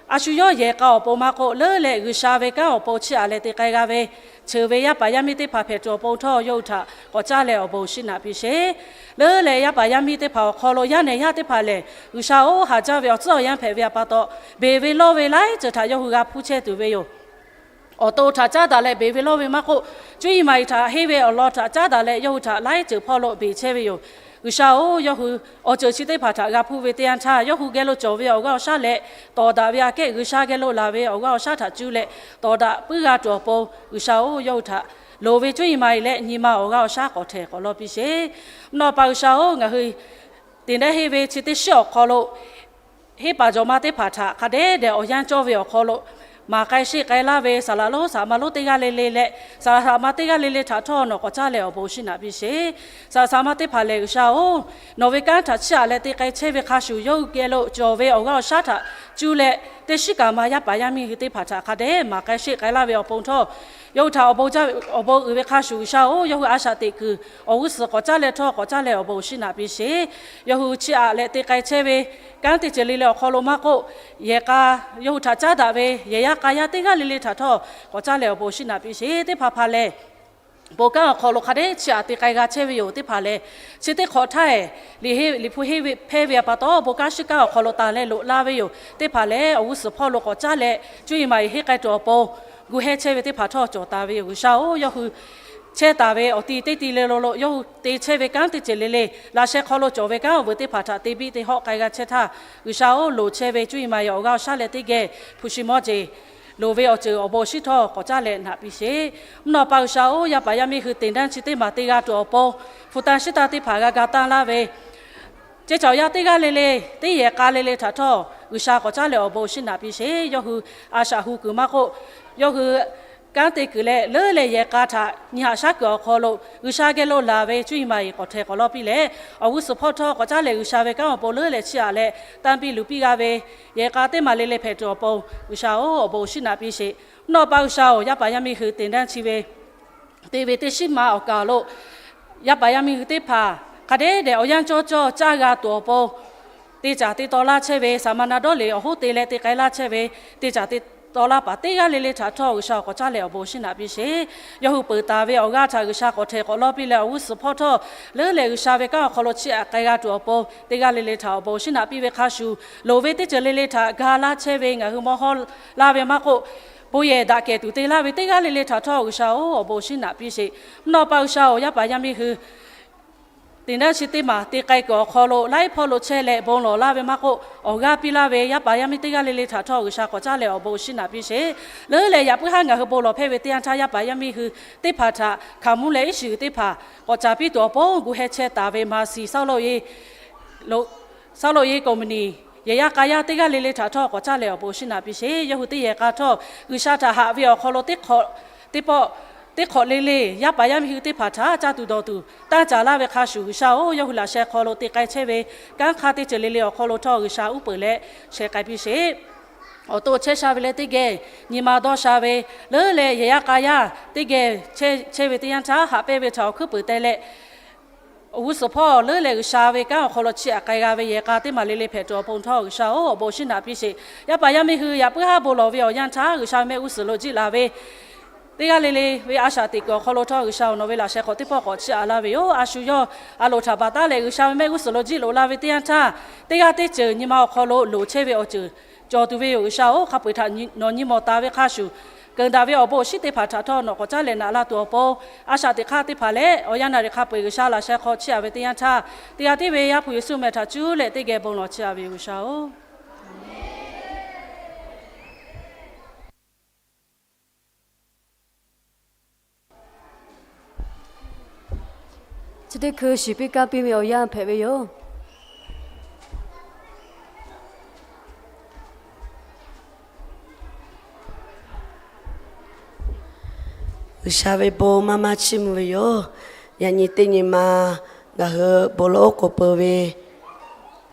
a shu yawˇ yehˬ k'a awˬ pon maˇ k'oˆ, leuˉ leh G'uiˬsha ve kanˉ awˬ pon chiˇ aꞈ leh te k'ai g'a ve, ceuˬ ve yaˇ paˍ yaˇ miˇ teˇ hpaˍ hpehꞈ tuˬ awˬ pon htawˇ, yawˇ hui htaꞈ k'awꞈ caˉ leh awˬ bon awˬ shinˉ naꞈ piˇ sheˍ. Leuˉ leh yaˇ paˍ yaˇ miˇ teˇ hpaˍ awˬ hk'aw lo yaˇ nehˬ yaˇ teˇ hpaˍ lehˬ, G'uiˬsha-oˬ, haꞈ jaˇ ve awˬ tcuhˉ awˬ yanˇ hpehꞈ ve pa taw, beˬ ve lawˇ ve laiˉ ceuˬ htaꞈ yawˇ hui g'a hpuˇ chehˇ tuˬ ve yoˬ. Awˬ to htaꞈ caˉ daꞈ leh beˬ ve lawˇ ve maˇ k'oˆ, cuˇ yiˍ maˍ yiˍ htaꞈ henˇ ve awˬ lawn htaꞈ caˉ daꞈ leh yawˇ hui htaꞈ laiˉ ceuˬ hpawˇ lo beˬ chehˇ ve yoˬ. G'uiˬsha-oˬ, yawˇ hui awˬ ceuˬ chi teˇ hpaˍ htaꞈ g'a hpuˇ ve teˇ yanˇ htaˇ, yawˇ hui geh lo cawˬ ve awˬ g'aˇ awˬ shaˉ leh tawˍ daꞈ ve aꞈ kehˉ G'uiˬsha geh lo laˬ ve awˬ g'aˇ awˬ shaˉ htaꞈ cuˇ leh tawˍ daꞈ puiˉ g'a tuˬ awˬ pon, G'uiˬsha-oˬ, yawˇ hui htaꞈ loˍ ve cuˇ yiˍ maˍ yiˍ leh nyi ma awˬ g'aˇ awˬ shaˉ k'awꞈ htehˍ k'awꞈ lawˇ piˇ sheˍ. Mvuhˇ naw pa G'uiˬsha-oˬ, ngaˬ hui teꞈ nehˉ henˇ ve chi teˇ shiˉ awˬ hk'aw lo henˇ paˍ jawˬ ma teˇ hpaˍ htaꞈ hk'a dehꞈ dehꞈ awˬ yanˇ cawˇ ve awˬ hk'aw lo maˍ k'ai sheˆ k'ai laˇ ve saˍ laꞈ lonˉ saˍ laꞈ ma lonˉ teˇ g'aˇ le le leh, saˍ laꞈ saˍ laꞈ ma teˇ g'aˇ le le htaꞈ htawˇ nawˬ k'awꞈ caˉ leh awˬ bon awˬ shinˉ naꞈ piˇ sheˍ. Saˍ laꞈ saˍ laꞈ ma teˇ hpaˍ lehˬ, G'uiˬsha-oˬ, nawˬ ve kanˉ htaꞈ chiˇ aꞈ leh te k'ai chehˇ ve hk'a shuˍ, yawˇ hui geh lo cawˬ ve awˬ g'aˇ awˬ shaˉ htaꞈ cuˇ leh teˇ shiˉ kaꞈ ma yaˇ paˍ yaˇ miˇ hui teˇ hpaˍ htaꞈ hk'a dehꞈ maˍ k'ai sheˆ k'ai laˇ ve awˬ pon htawˇ, yawˇ hui htaꞈ awˬ bon uiˍ ve hk'a shuˍ, G'uiˬsha-oˬ, yawˇ hui a shaꞈ teꞈ kuiˬ awˬ g'uˇ suhˍ k'awꞈ caˉ leh htawˇ k'awꞈ caˉ leh awˬ bon awˬ shinˉ naꞈ piˇ sheˍ. Yawˇ hui chiˇ aꞈ leh te k'ai chehˇ ve kanˉ teˇ ceuˬ le le awˬ hk'aw lo maˇ k'oˆ, yehˬ k'a yawˇ hui htaꞈ caˉ daꞈ ve yehˬ yaˇ k'a yaˇ teˇ g'aˇ le le htaꞈ htawˇ k'awꞈ caˉ leh awˬ bon awˬ shinˉ naꞈ piˇ sheˍ. Teˇ hpaˍ hpaˍ lehˬ, bon kanˉ awˬ hk'aw lo hk'a dehꞈ chiˇ aꞈ te k'ai g'a chehˇ ve yoˬ. Teˇ hpaˍ lehˬ, chi teˇ hk'awꞈ htaˇ liꞈ hpu henˇ ve hpehˇ ve pa taw, bon kanˉ shiˉ kanˉ awˬ hk'aw lo tanˬ leh loꞈ la ve yoˬ. Teˇ hpaˍ lehˬ, awˬ g'uˇ suhˍ hpawˇ lo k'awꞈ caˉ leh cuˇ yiˍ maˍ yiˍ henˇ k'ai tuˬ awˬ pon gu hehˇ chehˇ ve teˇ hpaˍ htawˇ cawˬ taˍ ve yoˬ. G'uiˬsha-oˬ, yawˇ hui chehˇ taˍ ve awˬ ti teˇ ti le lo lo yawˇ hui te chehˇ ve kanˉ teˇ ceuˬ le le, laꞈ sheh hk'aw lo cawˬ ve kanˉ awˬ vuiˬ teˇ hpaˍ htaꞈ te biˇ te hawˆ k'ai g'a chehˇ htaˇ, G'uiˬsha-oˬ, loˍ chehˇ ve cuˇ yiˍ maˍ yiˍ awˬ g'aˇ awˬ shaˉ leh teˇ geh hpu shi mawˇ jeˬ loˍ ve awˬ ceuˬ awˬ bon awˬ shinˉ htawˇ k'awꞈ caˉ leh naꞈ piˇ sheˍ. Mvuhˇ naw pa G'uiˬsha-oˬ, yaˇ paˍ yaˇ miˇ hui teꞈ nehˉ chi teˇ maˬ te g'a tuˬ awˬ pon, hpu tan shiˉ tan teˇ hpaˍ g'a ga tanˇ laˇ ve ceˇ caoˬ yaˇ teˇ g'aˇ le le, teˇ yehˬ k'a le le htaꞈ htawˇ G'uiˬsha k'awꞈ caˉ leh awˬ bon awˬ shinˉ naꞈ piˇ sheˍ. Yawˇ hui a shaꞈ hu kuiˬ maˇ k'oˆ, yawˇ hui kanˉ te kuiˬ leh leuˉ leh yehˬ k'a htaꞈ nyi haꞈ shaˉ kuiˬ awˬ hk'aw lo G'uiˬsha geh lo laˬ ve cuˇ yiˍ maˍ yiˍ k'awꞈ htehˍ k'awꞈ lawˇ piˇ leh, awˬ g'uˇ suhˍ hpawˇ htawˇ k'awꞈ caˉ leh G'uiˬsha ve kanˉ awˬ pon leuˉ leh chiˇ aꞈ leh tanˇ piˇ luˬ piˇ g'a ve yehˬ k'a teˇ maˬ le le hpehꞈ tuˬ awˬ pon, G'uiˬsha-oˬ, awˬ bon awˬ shinˉ naꞈ piˇ sheˍ. Mvuhˇ naw pa G'uiˬsha-oˬ, yaˇ paˍ yaˇ miˇ hui teꞈ nehˉ chi ve te ve teˇ shiˉ ma awˬ kaˍ lo yaˇ paˍ yaˇ miˇ hui teˇ hpaˍ hk'a dehꞈ dehꞈ awˬ yanˇ cawˇ cawˇ caˇ g'a tuˬ awˬ pon, te caˍ te taw laˇ chehˇ ve saˍ ma na dawˇ liꞈ awˬ hoˉ te leh te k'ai laˇ chehˇ ve, te caˍ te tawˍ laˇ paˍ teˇ g'aˇ le le htaꞈ htawˇ G'uiˬsha awˬ k'awꞈ caˉ leh awˬ bon awˬ shinˉ naꞈ piˇ sheˍ. Yawˇ hui peuˬ taˍ ve awˬ g'aˇ htaꞈ G'uiˬsha k'awꞈ htehˍ k'awꞈ lawˇ piˇ leh awˬ g'uˇ suhˍ hpawˇ htawˇ leuˉ leh G'uiˬsha ve kanˉ awˬ hk'aw lo chiˇ aꞈ k'ai g'a tuˬ awˬ pon teˇ g'aˇ le le htaꞈ awˬ bon awˬ shinˉ naꞈ piˇ ve hk'a shuˍ, loˍ ve teˇ ceuˬ le le htaꞈ ga laˇ chehˇ ve ngaˬ hui mawˇ hawˇ laˇ ve maˇ k'oˆ, bon yehˬ daꞈ kehˬ tuˬ te laˇ ve teˇ g'aˇ le le htaꞈ htawˇ G'uiˬsha-oˬ, awˬ bon awˬ shinˉ naꞈ piˇ sheˍ. Mvuhˇ naw pa G'uiˬsha-oˬ, yaˇ paˍ yaˇ miˇ hui teꞈ naˉ chi teˇ maˬ te k'ai kuiˬ awˬ hk'aw lo laiˉ hpawˇ lo chehˇ leh bon lawˬ laˇ ve maˇ k'oˆ, awˬ g'aˇ piˇ laˇ ve yaˇ paˍ yaˇ miˇ teˇ g'aˇ le le htaꞈ htawˇ G'uiˬsha k'awꞈ caˉ leh awˬ bon awˬ shinˉ naꞈ piˇ sheˍ. Leuˉ leh yaꞈ puiˉ haˉ ngaˬ hui bon lawˬ hpehˇ ve teˇ yanˇ htaˇ yaˇ paˍ yaˇ miˇ hui teˇ hpaˍ htaꞈ hkaoˍmonˇ leh iˉ shiˍ teˇ hpaˍ k'awꞈ caˍ piˇ tuˬ awˬ pon gu heh chehˇ taˍ ve Maˍsiˍ Sawˉlawˇ Ye, Sawˉlawˇ Ye ကုမ္ပဏီ yehˬ yaˇ k'a yaˇ teˇ g'aˇ le le htaꞈ htawˇ k'awꞈ caˉ leh awˬ bon awˬ shinˉ naꞈ piˇ sheˍ. Yawˇ hui teˇ yehˬ k'a htawˇ G'uiˬsha htaꞈ haꞈ ve awˬ hk'aw lo teˇ hk'awꞈ, teˇ pawˆ, teˇ hk'awꞈ le le yaˇ paˍ yaˇ miˇ hui teˇ hpaˍ htaꞈ caˇ tuˬ dawˬ tuˬ tanˇ caˍ laˇ ve hk'a shuˍ G'uiˬsha-oˬ, yawˇ hui laꞈ sheh hk'aw lo te k'ai chehˇ ve kanˉ hk'aˇ teˇ ceuˬ le le awˬ hk'aw lo htawˇ G'uiˬsha uˉ peunˍ leh sheh k'ai piˇ sheˍ. Awˬ to chehˇ sha ve leh teˇ geh nyi ma dawˇ sha ve, leuˉ leh yehˬ yaˇ k'a yaˇ teˇ geh chehˇ ve teˇ yanˇ htaˇ haꞈ pehnˇ ve htaꞈ awˬ hkuiˉ puiˍ teh leh awˬ g'uˇ suhˍ hpawˇ leuˉ leh G'uiˬsha ve kanˉ awˬ hk'aw lo chiˇ aꞈ k'ai g'a ve yehˬ k'a teˇ maˬ le le hpehꞈ tuˬ awˬ pon htawˇ G'uiˬsha-oˬ, awˬ bon awˬ shinˉ naꞈ piˇ sheˍ. Yaˇ paˍ yaˇ miˇ hui yaꞈ puiˉ haˉ bon lawˬ ve awˬ yanˇ htaˇ G'uiˬsha ve mehˆ g'uˇ suhˍ lo jiˆ la ve teˇ g'aˇ le le ve a shaꞈ teꞈ kuiˬ awˬ hk'aw lo htawˇ G'uiˬsha awˬ nawˬ ve laꞈ sheh hk'awꞈ teˇ pawˆ k'awꞈ chiˇ aꞈ laˇ ve yoˬ. A shu yawˇ a loˍ htaꞈ baˬ taˉ leh G'uiˬsha ve mehˆ g'uˇ suhˍ lo jiˆ loꞈ la ve teˇ yanˇ htaˇ, teˇ g'aˇ teˇ ceuˬ nyi ma awˬ hk'aw lo loˍ chehˇ ve awˬ ceuˬ cawˬ tuˬ ve yoˬ. G'uiˬsha-oˬ, hk'a peu-eˬ htaꞈ nawˬ nyi mawˬ taˍ ve hk'a shuˍ, keunˍ daꞈ ve awˬ bon awˬ shinˉ teˇ hpaˍ htaꞈ htawˇ nawˬ k'awꞈ caˉ leh naꞈ la tuˬ awˬ pon, a shaꞈ teꞈ hk'aˇ teˇ hpaˍ leh awˬ yanˇ naˍ riˍ hk'a peu-eˬ G'uiˬsha laꞈ sheh hk'aw chiˇ aꞈ ve teˇ yanˇ htaˇ, teˇ g'aˇ tiˉ ve Yaˇ hpu Yeˍsuˆ meh htaꞈ cuˉ leh teˇ geh bon lawˬ chiˇ aꞈ ve yoˬ. G'uiˬsha-oˬ, chi teˇ hkui shiˍ piˇ kaˇ piˇ ve awˬ yanˇ hpehꞈ ve yoˬ. G'uiˬsha ve bon maˇ maˇ chiˇ mvuh ve yoˬ. Yaꞈ nyi teˇ nyi ma ngaˬ hui bon lawˬ oˉ k'oˍ peuˬ ve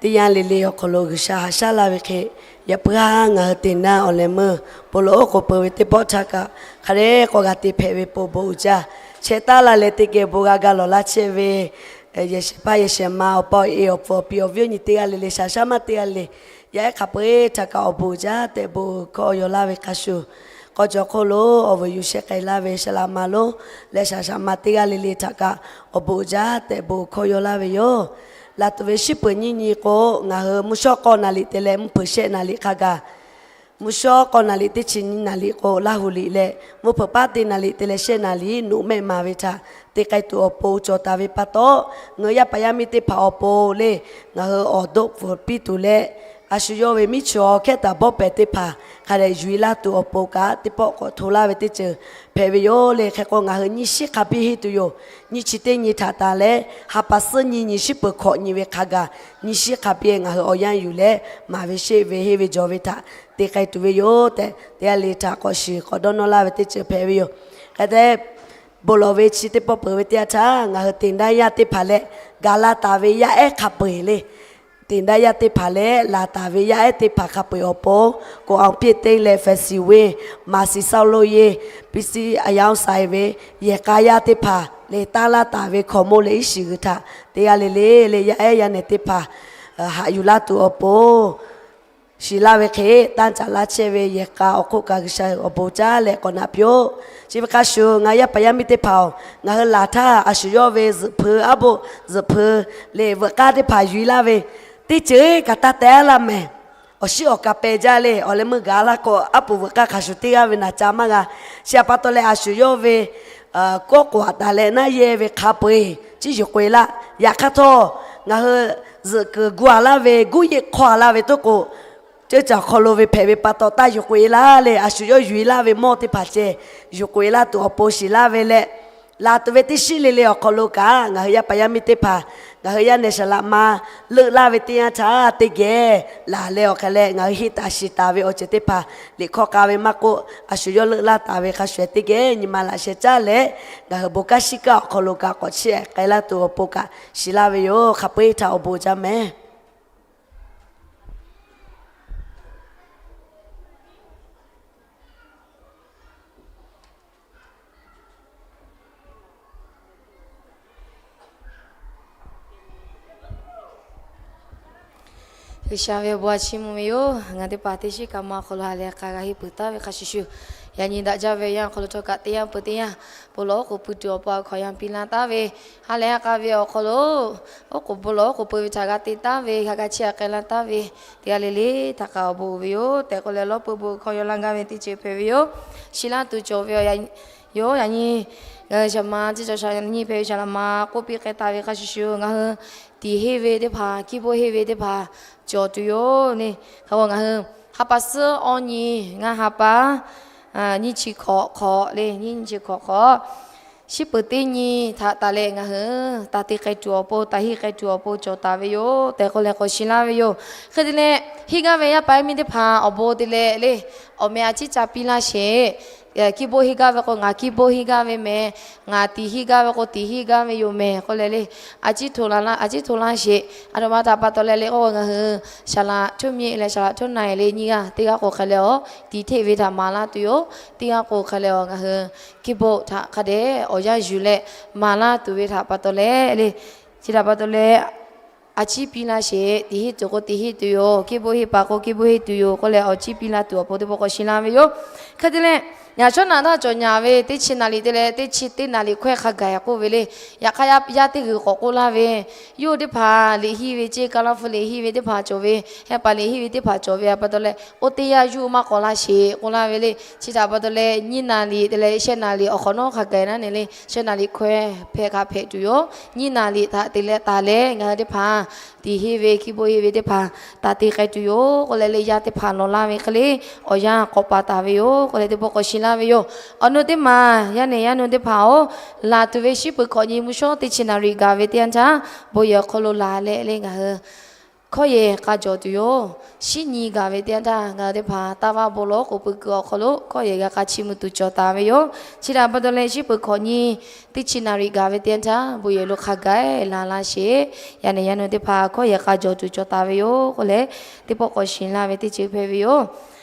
teˇ yanˇ le le awˬ hk'aw lo G'uiˬsha haꞈ shaˉ laˇ ve hk'e, yaꞈ puiˉ haˉ ngaˬ hui teꞈ naˉ awˬ leh meuˇ bon lawˬ oˉ k'oˍ peuˬ ve teˇ pawˆ htaˇ kaꞈ hk'a dehꞈ k'awꞈ g'a te hpehꞈ ve pon bon uiˍ jaˇ. Chehˇ taˉ laˇ leh teˇ geh bon g'a ga lawˬ laˇ chehˇ ve yehˬ shehˍ hpaˇ yehˬ shehˍ ma awˬ pa awˬ e awˬ pfuhˍ awˬ pi awˬ viˉ awˬ nyi teˇ g'aˇ le le shaˍ shaˉ maˇ teˇ g'aˇ le, yaˇ ehˉ hk'a peu-eˬ htaꞈ kaꞈ awˬ bon uiˍ jaˇ tehꞈ bon hkawˇ yaw laˇ ve hk'a shuˍ, k'aw cawˬ hk'oˆ lo awˬ vuiˬ yuˬ sheh k'ai laˇ ve shaˍ laꞈ ma lonˉ leh shaˍ shaꞈ ma teˇ g'aˇ le le htaꞈ kaꞈ awˬ bon uiˍ jaˇ tehꞈ bon hkawˇ yaw laˇ ve yoˬ. Laˬ tuˬ ve shiˉ peuˬ nyiˇ nyi k'o, ngaˬ hui mvuhˇ shawˉ k'awˇ naˍ liꞈ te leh mvuhˇ hpeuꞈ shehˆ naˍ liꞈ hk'a gaˬ, mvuhˇ shawˉ k'awˇ naˍ liꞈ teˇ chi nyiˇ naˍ liꞈ k'o Laˇ huˍ liꞈ leh, mvuhˇ hpeuꞈ paˉ teˇ naˍ liꞈ te leh shehˆ naˍ liꞈ nuꞈ mehˆ maˍ ve htaꞈ te k'ai tuˬ awˬ pon cawˬ taˍ ve pa taw, ngaˬ hui yaˇ paˍ yaˇ miˇ teˇ hpaˍ awˬ pon le, ngaˬ hui awˬ doˆ pfuhˍ piˇ tuˬ leh, a shu yawˇ ve miˉ chaw hkehˉ taˍ bawˆ pehˍ teˇ hpaˍ hk'a dehꞈ yuˬ e laˇ tuˬ awˬ pon kaꞈ teˇ pawˆ k'awꞈ hto laˇ ve teˇ ceuˬ hpehꞈ ve yoˬ le. Hk'e k'o ngaˬ hui nyi shiˉ hk'a biˇ henˇ tuˬ yoˬ. Nyiˇ chi teˇ nyi htaꞈ tanˬ leh, ha pa suhˉ nyiˇ nyi shiˉ peuˬ hkawꞈ nyi ve hk'a gaˬ, nyiˇ shiˉ hk'a biˇ ngaˬ hui awˬ yanˇ yuˬ leh maˍ ve sheˆ ve henˇ ve jawˬ ve htaꞈ te k'ai tuˬ ve yoˬ tehꞈ, teˇ g'aˇ le htaꞈ k'awꞈ shiˍ k'awꞈ dawˇ nawˇ laˇ ve teˇ ceuˬ hpehꞈ ve yoˬ. Hk'e te bon lawˬ ve chi teˇ pawˆ peuˬ ve teˇ yanˇ htaˇ, ngaˬ hui teꞈ daˇ yaˇ teˇ hpaˍ leh gaˬ la taˍ ve yaˇ ehˉ hk'a peu-eˬ le, teꞈ daˇ yaˇ teˇ hpaˍ leh laˬ taˍ ve yaˇ ehˉ teˇ hpaˍ hk'a peu-eˬ awˬ pon, ကိုအောင်ပြည့်သိန်း leh แฟนซีเว่ Maˍsiˍ Sawˉlawˇ Ye, ပစ္စည်းအရောင်းဆိုင် ve yehˬ k'a yaˇ teˇ hpaˍ leh tanˇ laˇ taˍ ve hkaoˍmonˇ leh iˉ shiˍ g'uiˬ htaꞈ teˇ g'aˇ le le leh yaˇ ehˉ yaˇ nehˬ teˇ hpaˍ haꞈ yuˬ laˇ tuˬ awˬ pon shiˍ laˇ ve hk'e, tanˇ caˍ laˇ chehˇ ve yehˬ k'a awˬ hk'oˆ kaꞈ G'uiˬsha awˬ bon caˉ leh k'awꞈ naꞈ piˇ-oˆ. Chi ve hk'a shuˍ ngaˬ yaˇ paˍ yaˇ miˇ teˇ hpaˍ-oˬ, ngaˬ hui laˬ htaˇ a shu yawˇ ve zuhꞈ hpui aˉ poꞈ zuhꞈ hpui leh veuꞈ k'aˇ teˇ hpaˍ yuˬ e laˇ ve teˇ ceuˬ kaꞈ taˇ teh laˇ mehˍ. Awˬ shiˉ awˬ ka peh jaˇ le, awˬ leh meuˇ gaˬ laˇ k'o, aˉ poꞈ veuꞈ k'aˇ hk'a shuˍ teˇ g'aˇ ve naˍ ca maˇ g'a. Chi htaꞈ pa taw leh a shu yawˇ ve kawˆ k'oˍ aꞈ taˍ leh naˉ yehˇ ve hk'a peu-eˬ ciˉ yuˬ k'oꞈ e laˇ. Yaꞈ hk'aˇ htawˇ, ngaˬ hui zuhꞈ kuiˬ gu a laˇ ve, guˇ yeˆ hk'aw a laˇ ve toˉ k'o, ceuˇ caˬ hk'aw lo ve hpehꞈ ve pa taw taˇ yuˬ k'oꞈ e laˇ leh, a shu yawˇ yuˬ e laˇ ve mawˇ teˇ hpaˍ ceh yuˬ k'oꞈ e laˇ tuˬ awˬ pon shiˍ laˇ ve leh, laˬ tuˬ ve teˇ shiˉ le le awˬ hk'aw lo kaꞈ, ngaˬ hui yaˇ paˍ yaˇ miˇ teˇ hpaˍ, ngaˬ hui yaˇ nehˬ shaˍ laꞈ ma leuˆ laˇ ve teˇ yanˇ htaˇ teˇ geh laˬ leh, awˬ hk'e leh ngaˬ hui heˆ taˍ shiˍ taˍ ve awˬ ceuˬ teˇ hpaˍ liꞈ hkawˇ k'a ve maˇ k'oˆ, a shu yawˇ leuˆ laˇ taˍ ve hk'a shuˍ teˇ geh nyi ma laꞈ sheh caˉ leh, ngaˬ hui bon kaˇ shiˉ kaˇ awˬ hk'aw lo kaꞈ k'awꞈ chiˇ aꞈ k'ai laˇ tuˬ awˬ pon kaꞈ shiˍ laˇ ve yoˬ. Hk'a peu-eˬ htaꞈ awˬ bon jaˇ mehˍ. G'uiˬsha ve awˬ bon a chiˇ mvuh ve yoˬ. Ngaˬ teˇ hpaˍ teˇ shiˉ kaꞈ ma awˬ hk'aw lo ha lehˬ k'a g'a henˇ peuˬ taˍ ve hk'a shuˍ shuˍ, yaꞈ nyi daꞈ jaˇ ve awˬ yanˇ awˬ hk'aw lo htawˇ kaꞈ teˇ yanˇ peuˬ teˇ yanˇ, bon lawˬ oˉ k'oˍ pui tuˬ awˬ pon awˬ hkawꞈ yaˇ piˇ laˇ taˍ ve, ha lehˬ ha k'a ve awˬ hk'aw lo oˉ k'oˍ bon lawˬ oˉ k'oˍ pui ve htaꞈ g'a te taˍ ve, g'a g'a chiˇ aꞈ k'ai laˇ taˍ ve, teˇ g'aˇ le le htaꞈ kaꞈ awˬ bon uiˍ ve yoˬ tehꞈ k'oˆ leh, lawˇ pui bon hkawˇ yaw laˇ gaˇ ve teˇ ceuˬ hpehꞈ ve yoˬ. Shi laˇ tuˬ cawˬ ve yoˬ. Yaꞈ nyi ngaˬ hui shaˍ ma ciˇ cawˬ shaˍ nyi hpehꞈ ve shaˍ laꞈ ma k'oˆ piˇ k'ai taˍ ve hk'a shuˍ shuˍ, ngaˬ hui tiˍ henˇ ve teˇ hpaˍ, kiˇ boˆ henˇ ve teˇ hpaˍ cawˬ tuˬ yoˬ le. Hk'a k'o ngaˬ hui ha pa suhˉ awˇ nyi, ngaˇ ha pa nyiˇ chi hkawꞈ hk'awꞈ le, nyiˇ chi hkawꞈ hk'awꞈ, shiˉ peuˬ teˇ nyi htaꞈ taˍ leh ngaˬ hui taˍ te k'ai tuˬ awˬ pon, taˍ henˇ k'ai tuˬ awˬ pon cawˬ taˍ ve yoˬ tehꞈ k'oˆ leh k'awꞈ shiˍ laˇ ve yoˬ. Hk'e te leh, henˇ gaˇ ve yaˇ paˍ yaˇ miˇ teˇ hpaˍ awˬ bon te leh le, awˬ meh a ciˉ ca piˇ laˇ sheˍ. Kiˇ boˆ henˇ gaˇ ve k'o, ngaˬ kiˇ boˆ henˇ gaˇ ve mehˍ. Ngaˬ tiˍ henˇ gaˇ ve k'o, tiˍ henˇ gaˇ ve yoˬ mehˍ k'oˆ leh le, a ciˉ hto laˇ, a ciˉ hto laˇ sheˍ. A htoꞈ ma htaꞈ pa taw leh le k'oˆ k'o, ngaˬ hui shaˍ laꞈ htoˇ miˇ leh shaˍ laꞈ htoˇ na e le nyiˇ g'aˇ teˇ g'aˇ k'o hk'a leh awˬ tiˍ hteˆ ve htaꞈ maˍ laˇ tuˬ yoˬ. Teˇ g'aˇ k'o hk'a leh awˬ ngaˬ hui kiˇ boˆ htaꞈ hk'a dehꞈ awˬ yanˇ yuˬ leh maˍ laˇ tuˬ ve htaꞈ pa taw leh le, chi htaꞈ pa taw leh a ciˉ piˇ laˇ sheˍ. Tiˍ henˇ tuˬ k'o tiˍ henˇ tuˬ yoˬ. Kiˇ boˆ henˇ paˍ k'o kiˇ boˆ henˇ tuˬ yoˬ k'oˆ leh awˬ ciˉ piˇ laˇ tuˬ awˬ pon teˇ pawˆ k'awꞈ shiˍ laˇ ve yoˬ. Hk'e te leh, yaꞈ shawˉ naꞈ htaˇ cawˬ nyaˍ ve teˇ chi naˍ riˍ te leh teˇ chi teˇ naˍ riˍ hkawehˇ hk'a gaˬ k'oˆ ve le. Yaꞈ hk'aˇ yaˇ teˇ g'uiˬ k'awꞈ k'oˆ laˇ ve, yawˇ teˇ hpaˍ liꞈ henˇ ve ceˇ, kaˇ laˇ hpu liꞈ henˇ ve teˇ hpaˍ cawˬ ve, heh paˍ liꞈ henˇ ve teˇ hpaˍ cawˬ ve pa taw leh, oˇ teˇ yanˇ yuˇ maˇ k'awꞈ laˇ sheˍ k'oˆ laˇ ve le. Chi htaꞈ pa taw leh nyiˇ naˍ riˍ te leh shehˆ naˍ riˍ awˬ hk'awꞈ nawˉ hk'a gaˬ naˉ ne le, shehˆ naˍ riˍ hkawehˇ hpehꞈ hk'a hpehꞈ tuˬ yoˬ. Nyiˇ naˍ riˍ htaꞈ te leh taˍ leh ngaˬ hui teˇ hpaˍ tiˍ henˇ ve kiˇ boˆ henˇ ve teˇ hpaˍ taˍ te k'ai tuˬ yoˬ k'oˆ leh le, yaˇ teˇ hpaˍ lawˬ laˇ ve hk'e le, awˬ yanˇ k'awꞈ pa taˍ ve yoˬ k'oˆ leh teˇ pawˆ k'awꞈ shiˍ laˇ ve yoˬ. Awˬ nu teˇ maˬ yaˇ nehˬ yaˇ nu teˇ hpaˍ-oˬ, laˬ tuˬ ve shiˉ peuˬ hkawꞈ nyi mvuhˇ shawˉ teˇ chi naˍ riˍ gaˬ ve teˇ yanˇ htaˇ, bon yehˬ awˬ hk'aw lo laˬ leh le ngaˬ hui hkawˇ yehˬ k'a cawˬ tuˬ yoˬ. Shiˉ nyi gaˬ ve teˇ yanˇ htaˇ ngaˬ hui teˇ hpaˍ taˇ vaˇ bon lawˬ oˉ k'oˍ pui kuiˬ awˬ hk'aw lo hkawˇ yehˬ g'a k'a chiˇ mvuh tuˬ cawˬ taˍ ve yoˬ. Chi htaꞈ pa taw leh shiˉ peuˬ hkawꞈ nyi teˇ chi naˍ riˍ gaˬ ve teˇ yanˇ htaˇ bon yehˬ lo hk'a gaˬ laˬ laˇ sheˍ. Yaˇ nehˬ yaˇ nu teˇ hpaˍ hkawˇ yehˬ k'a cawˬ tuˬ cawˬ taˍ ve yoˬ k'oˆ leh, teˇ pawˆ k'awꞈ shiˍ laˇ ve teˇ ceuˬ hpehꞈ ve yoˬ.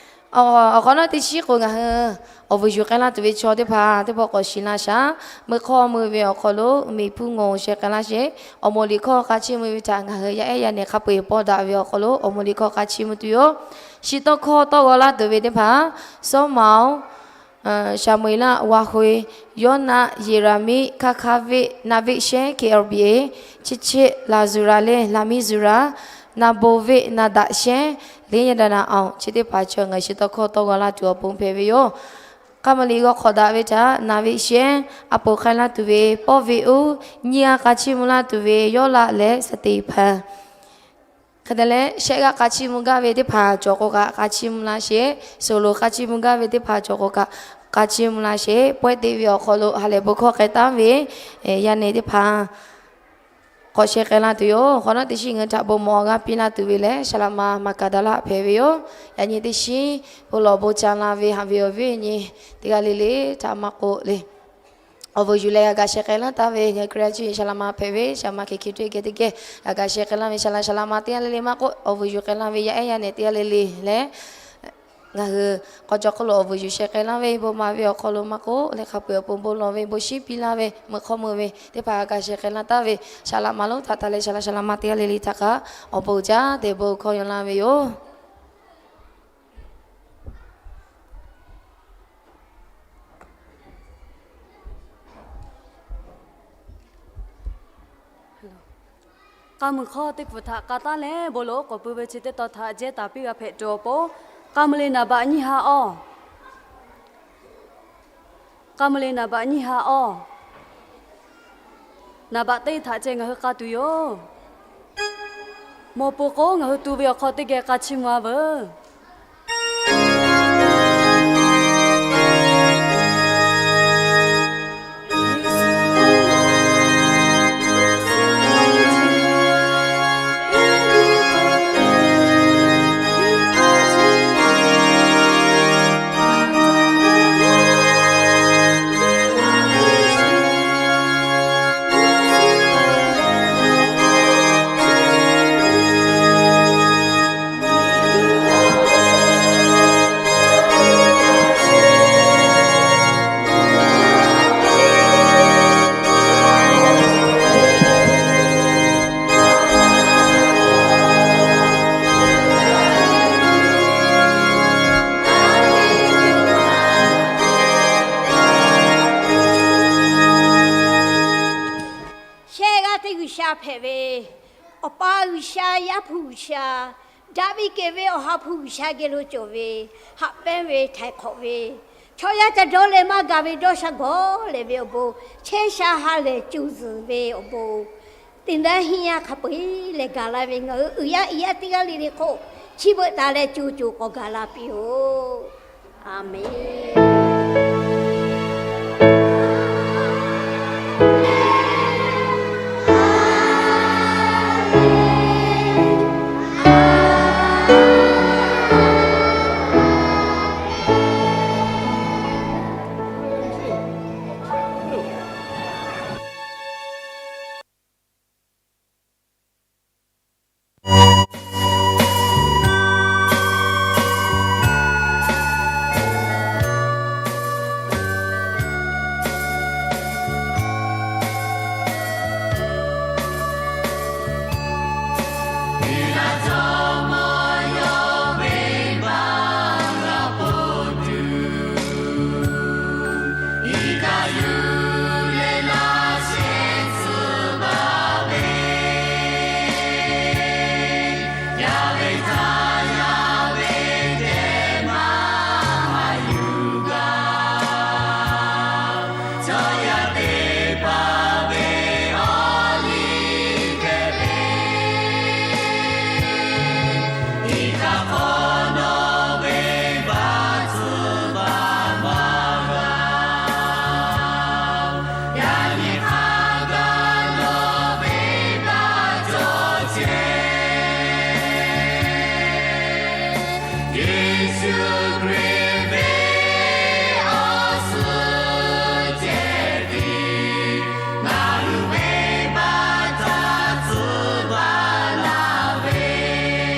Awˬ hk'awꞈ nawˉ teˇ shiˉ k'o ngaˬ hui awˬ vuiˬ yuˬ k'ai laˇ tuˬ ve chaw teˇ hpaˍ teˇ pawˆ k'awꞈ shiˍ laˇ shaˍ. Meuˇ hkawˇ mui ve awˬ hk'aw lo miˬ hpuˇ ngawˬ sheh k'ai laˇ sheˍ. Awˬ moˍ liꞈ hkawˇ k'a chiˇ mvuh ve htaꞈ ngaˬ hui yaˇ ehˉ yaˇ nehˬ hk'a peu-eˬ pawˇ daꞈ ve awˬ hk'aw lo awˬ moˍ liꞈ hkawˇ k'a chiˇ mvuh tuˬ yoˬ. Shi tawˇ hkawˇ tawˇ g'aw laˇ tuˬ ve teˇ hpaˍ, Sawˉmaoˍ, Saˍmo-eˍlaˆ, Vaˇ hk'oˆ, Yawˇnaˆ, Yeˍraˍmiˆ, Hkaˇ hkaˇ veˆ, Naˍveˆ shehˉ, K L B A, chi chi Laˍzuˍraˍ leh Laˍmiˇzuˍraˍ, Naˍboˍ veˆ, Naˍdaꞈ shehˉ, Liˇyaˇdaˍnaˍ awˬ, chi teˇ hpaˍ chaw ngaˬ hui shi tawˇ hkawˇ tawˇ g'aw laˇ tuˬ awˬ pon hpehꞈ ve yoˬ. K'a maˍ liꞈ g'aw hk'awꞈ daꞈ ve htaꞈ Naˍveˆ shehˉ a poˍ k'ai laˇ tuˬ ve Pawˇveˆ-oˬ, nyiˇ g'aˇ k'a chiˇ mvuh laˇ tuˬ ve Yawˇlaˆ leh Saˍteˍhpanˍ, hk'e te leh shehˆ g'aˇ k'a chiˇ mvuh gaˇ ve teˇ hpaˍ cawˬ k'o kaꞈ k'a chiˇ mvuh laˇ sheˍ. Suˍ loˍ k'a chiˇ mvuh gaˇ ve teˇ hpaˍ cawˬ k'o kaꞈ k'a chiˇ mvuh laˇ sheˍ. Pawehˇ te ve awˬ hk'aw lo ha lehˬ bon hkawˇ k'ai taˍ ve yaˇ nehˬ teˇ hpaˍ k'awꞈ sheh k'ai laˇ tuˬ yoˬ. Hk'awꞈ nawˉ teˇ shiˉ ngaˬ hui htaꞈ bon mawˬ g'a piˇ laˇ tuˬ ve lehˬ, shaˍ laꞈ ma Maˍkaˍdaˍlaˆ hpehꞈ ve yoˬ. Yaꞈ nyi teˇ shiˉ bon lawˬ bon ca la ve haꞈ ve awˬ viˉ nyi teˇ g'aˇ le le htaꞈ maˇ k'oˆ le, awˬ vuiˬ yuˬ leh g'a ga sheh k'ai laˇ taˍ ve ngaˬ hui Hkriꞈ yaˇ cuˇ yiˍ shaˍ laꞈ ma hpehꞈ ve shaˍ ma Hkriꞈ hkiˬ htuˇ geh teˇ geh g'a ga sheh k'ai laˇ ve shaˍ laꞈ shaˍ laꞈ ma teˇ g'aˇ le le maˇ k'oˆ, awˬ vuiˬ yuˬ k'ai laˇ ve yaˇ ehˉ yaˇ nehˬ teˇ g'aˇ le le leh, ngaˬ hui k'aw cawˬ hk'oˆ lo awˬ vuiˬ yuˬ sheh k'ai laˇ ve bon maˍ ve awˬ hk'aw lo maˇ k'oˆ leh, hk'a peu-eˬ awˬ pon bon lawˬ ve bon shiˉ piˇ laˇ ve meuˇ hkawˇ mui ve teˇ hpaˍ g'a ga sheh k'ai laˇ taˍ ve shaˍ laꞈ ma lonˉ htaꞈ taˍ leh shaˍ laꞈ shaˍ laꞈ ma teˇ g'aˇ le le htaꞈ kaꞈ awˬ bon jaˇ tehꞈ bon hkawˇ yaw laˇ ve yoˬ. K'a muiˬ hk'aw teˇ pfuhˍ htaꞈ k'a taˉ leh bon lawˬ oˉ k'oˍ pui ve chi teˇ tawn htaꞈ jehˇ taˍ piˇ g'a hpehꞈ tuˬ awˬ pon, k'a muiˬ le naˍ baꞈ nyiˇ ha awˬ, k'a muiˬ le naˍ baꞈ nyiˇ ha awˬ, naˍ baꞈ teˇ htaꞈ ceh ngaˬ hui k'a tuˬ yoˬ. Mawˬ pon k'o ngaˬ hui tu ve awˬ hk'aw teˇ geh k'a chiˇ mvuh-a veuˬ. G'uiˬsha, Yaˇ hpu G'uiˬsha, daꞈ ve kehˬ ve Awˬ ha hpu G'uiˬsha geh lo cawˬ ve, haꞈ pehnˇ ve, htaiˍ hk'awꞈ ve, chaw yaˇ ca dawˇ leh maˇ gaˬ ve dawˇ sha gawˬ lehˬ ve awˬ bon, chehˇ sha ha lehˬ co zuhˬ ve awˬ bon, teˇ naˉ hiˉ yaˇ hk'a peu-eˬ leh gaˬ la ve ngaˬ hui uiˍ yaˇ iˉ yaˇ teˇ g'aˇ le le hk'oˆ, chi beuꞈ taˍ leh co co k'awꞈ gaˬ la piˇ-oˆ. A menˬ.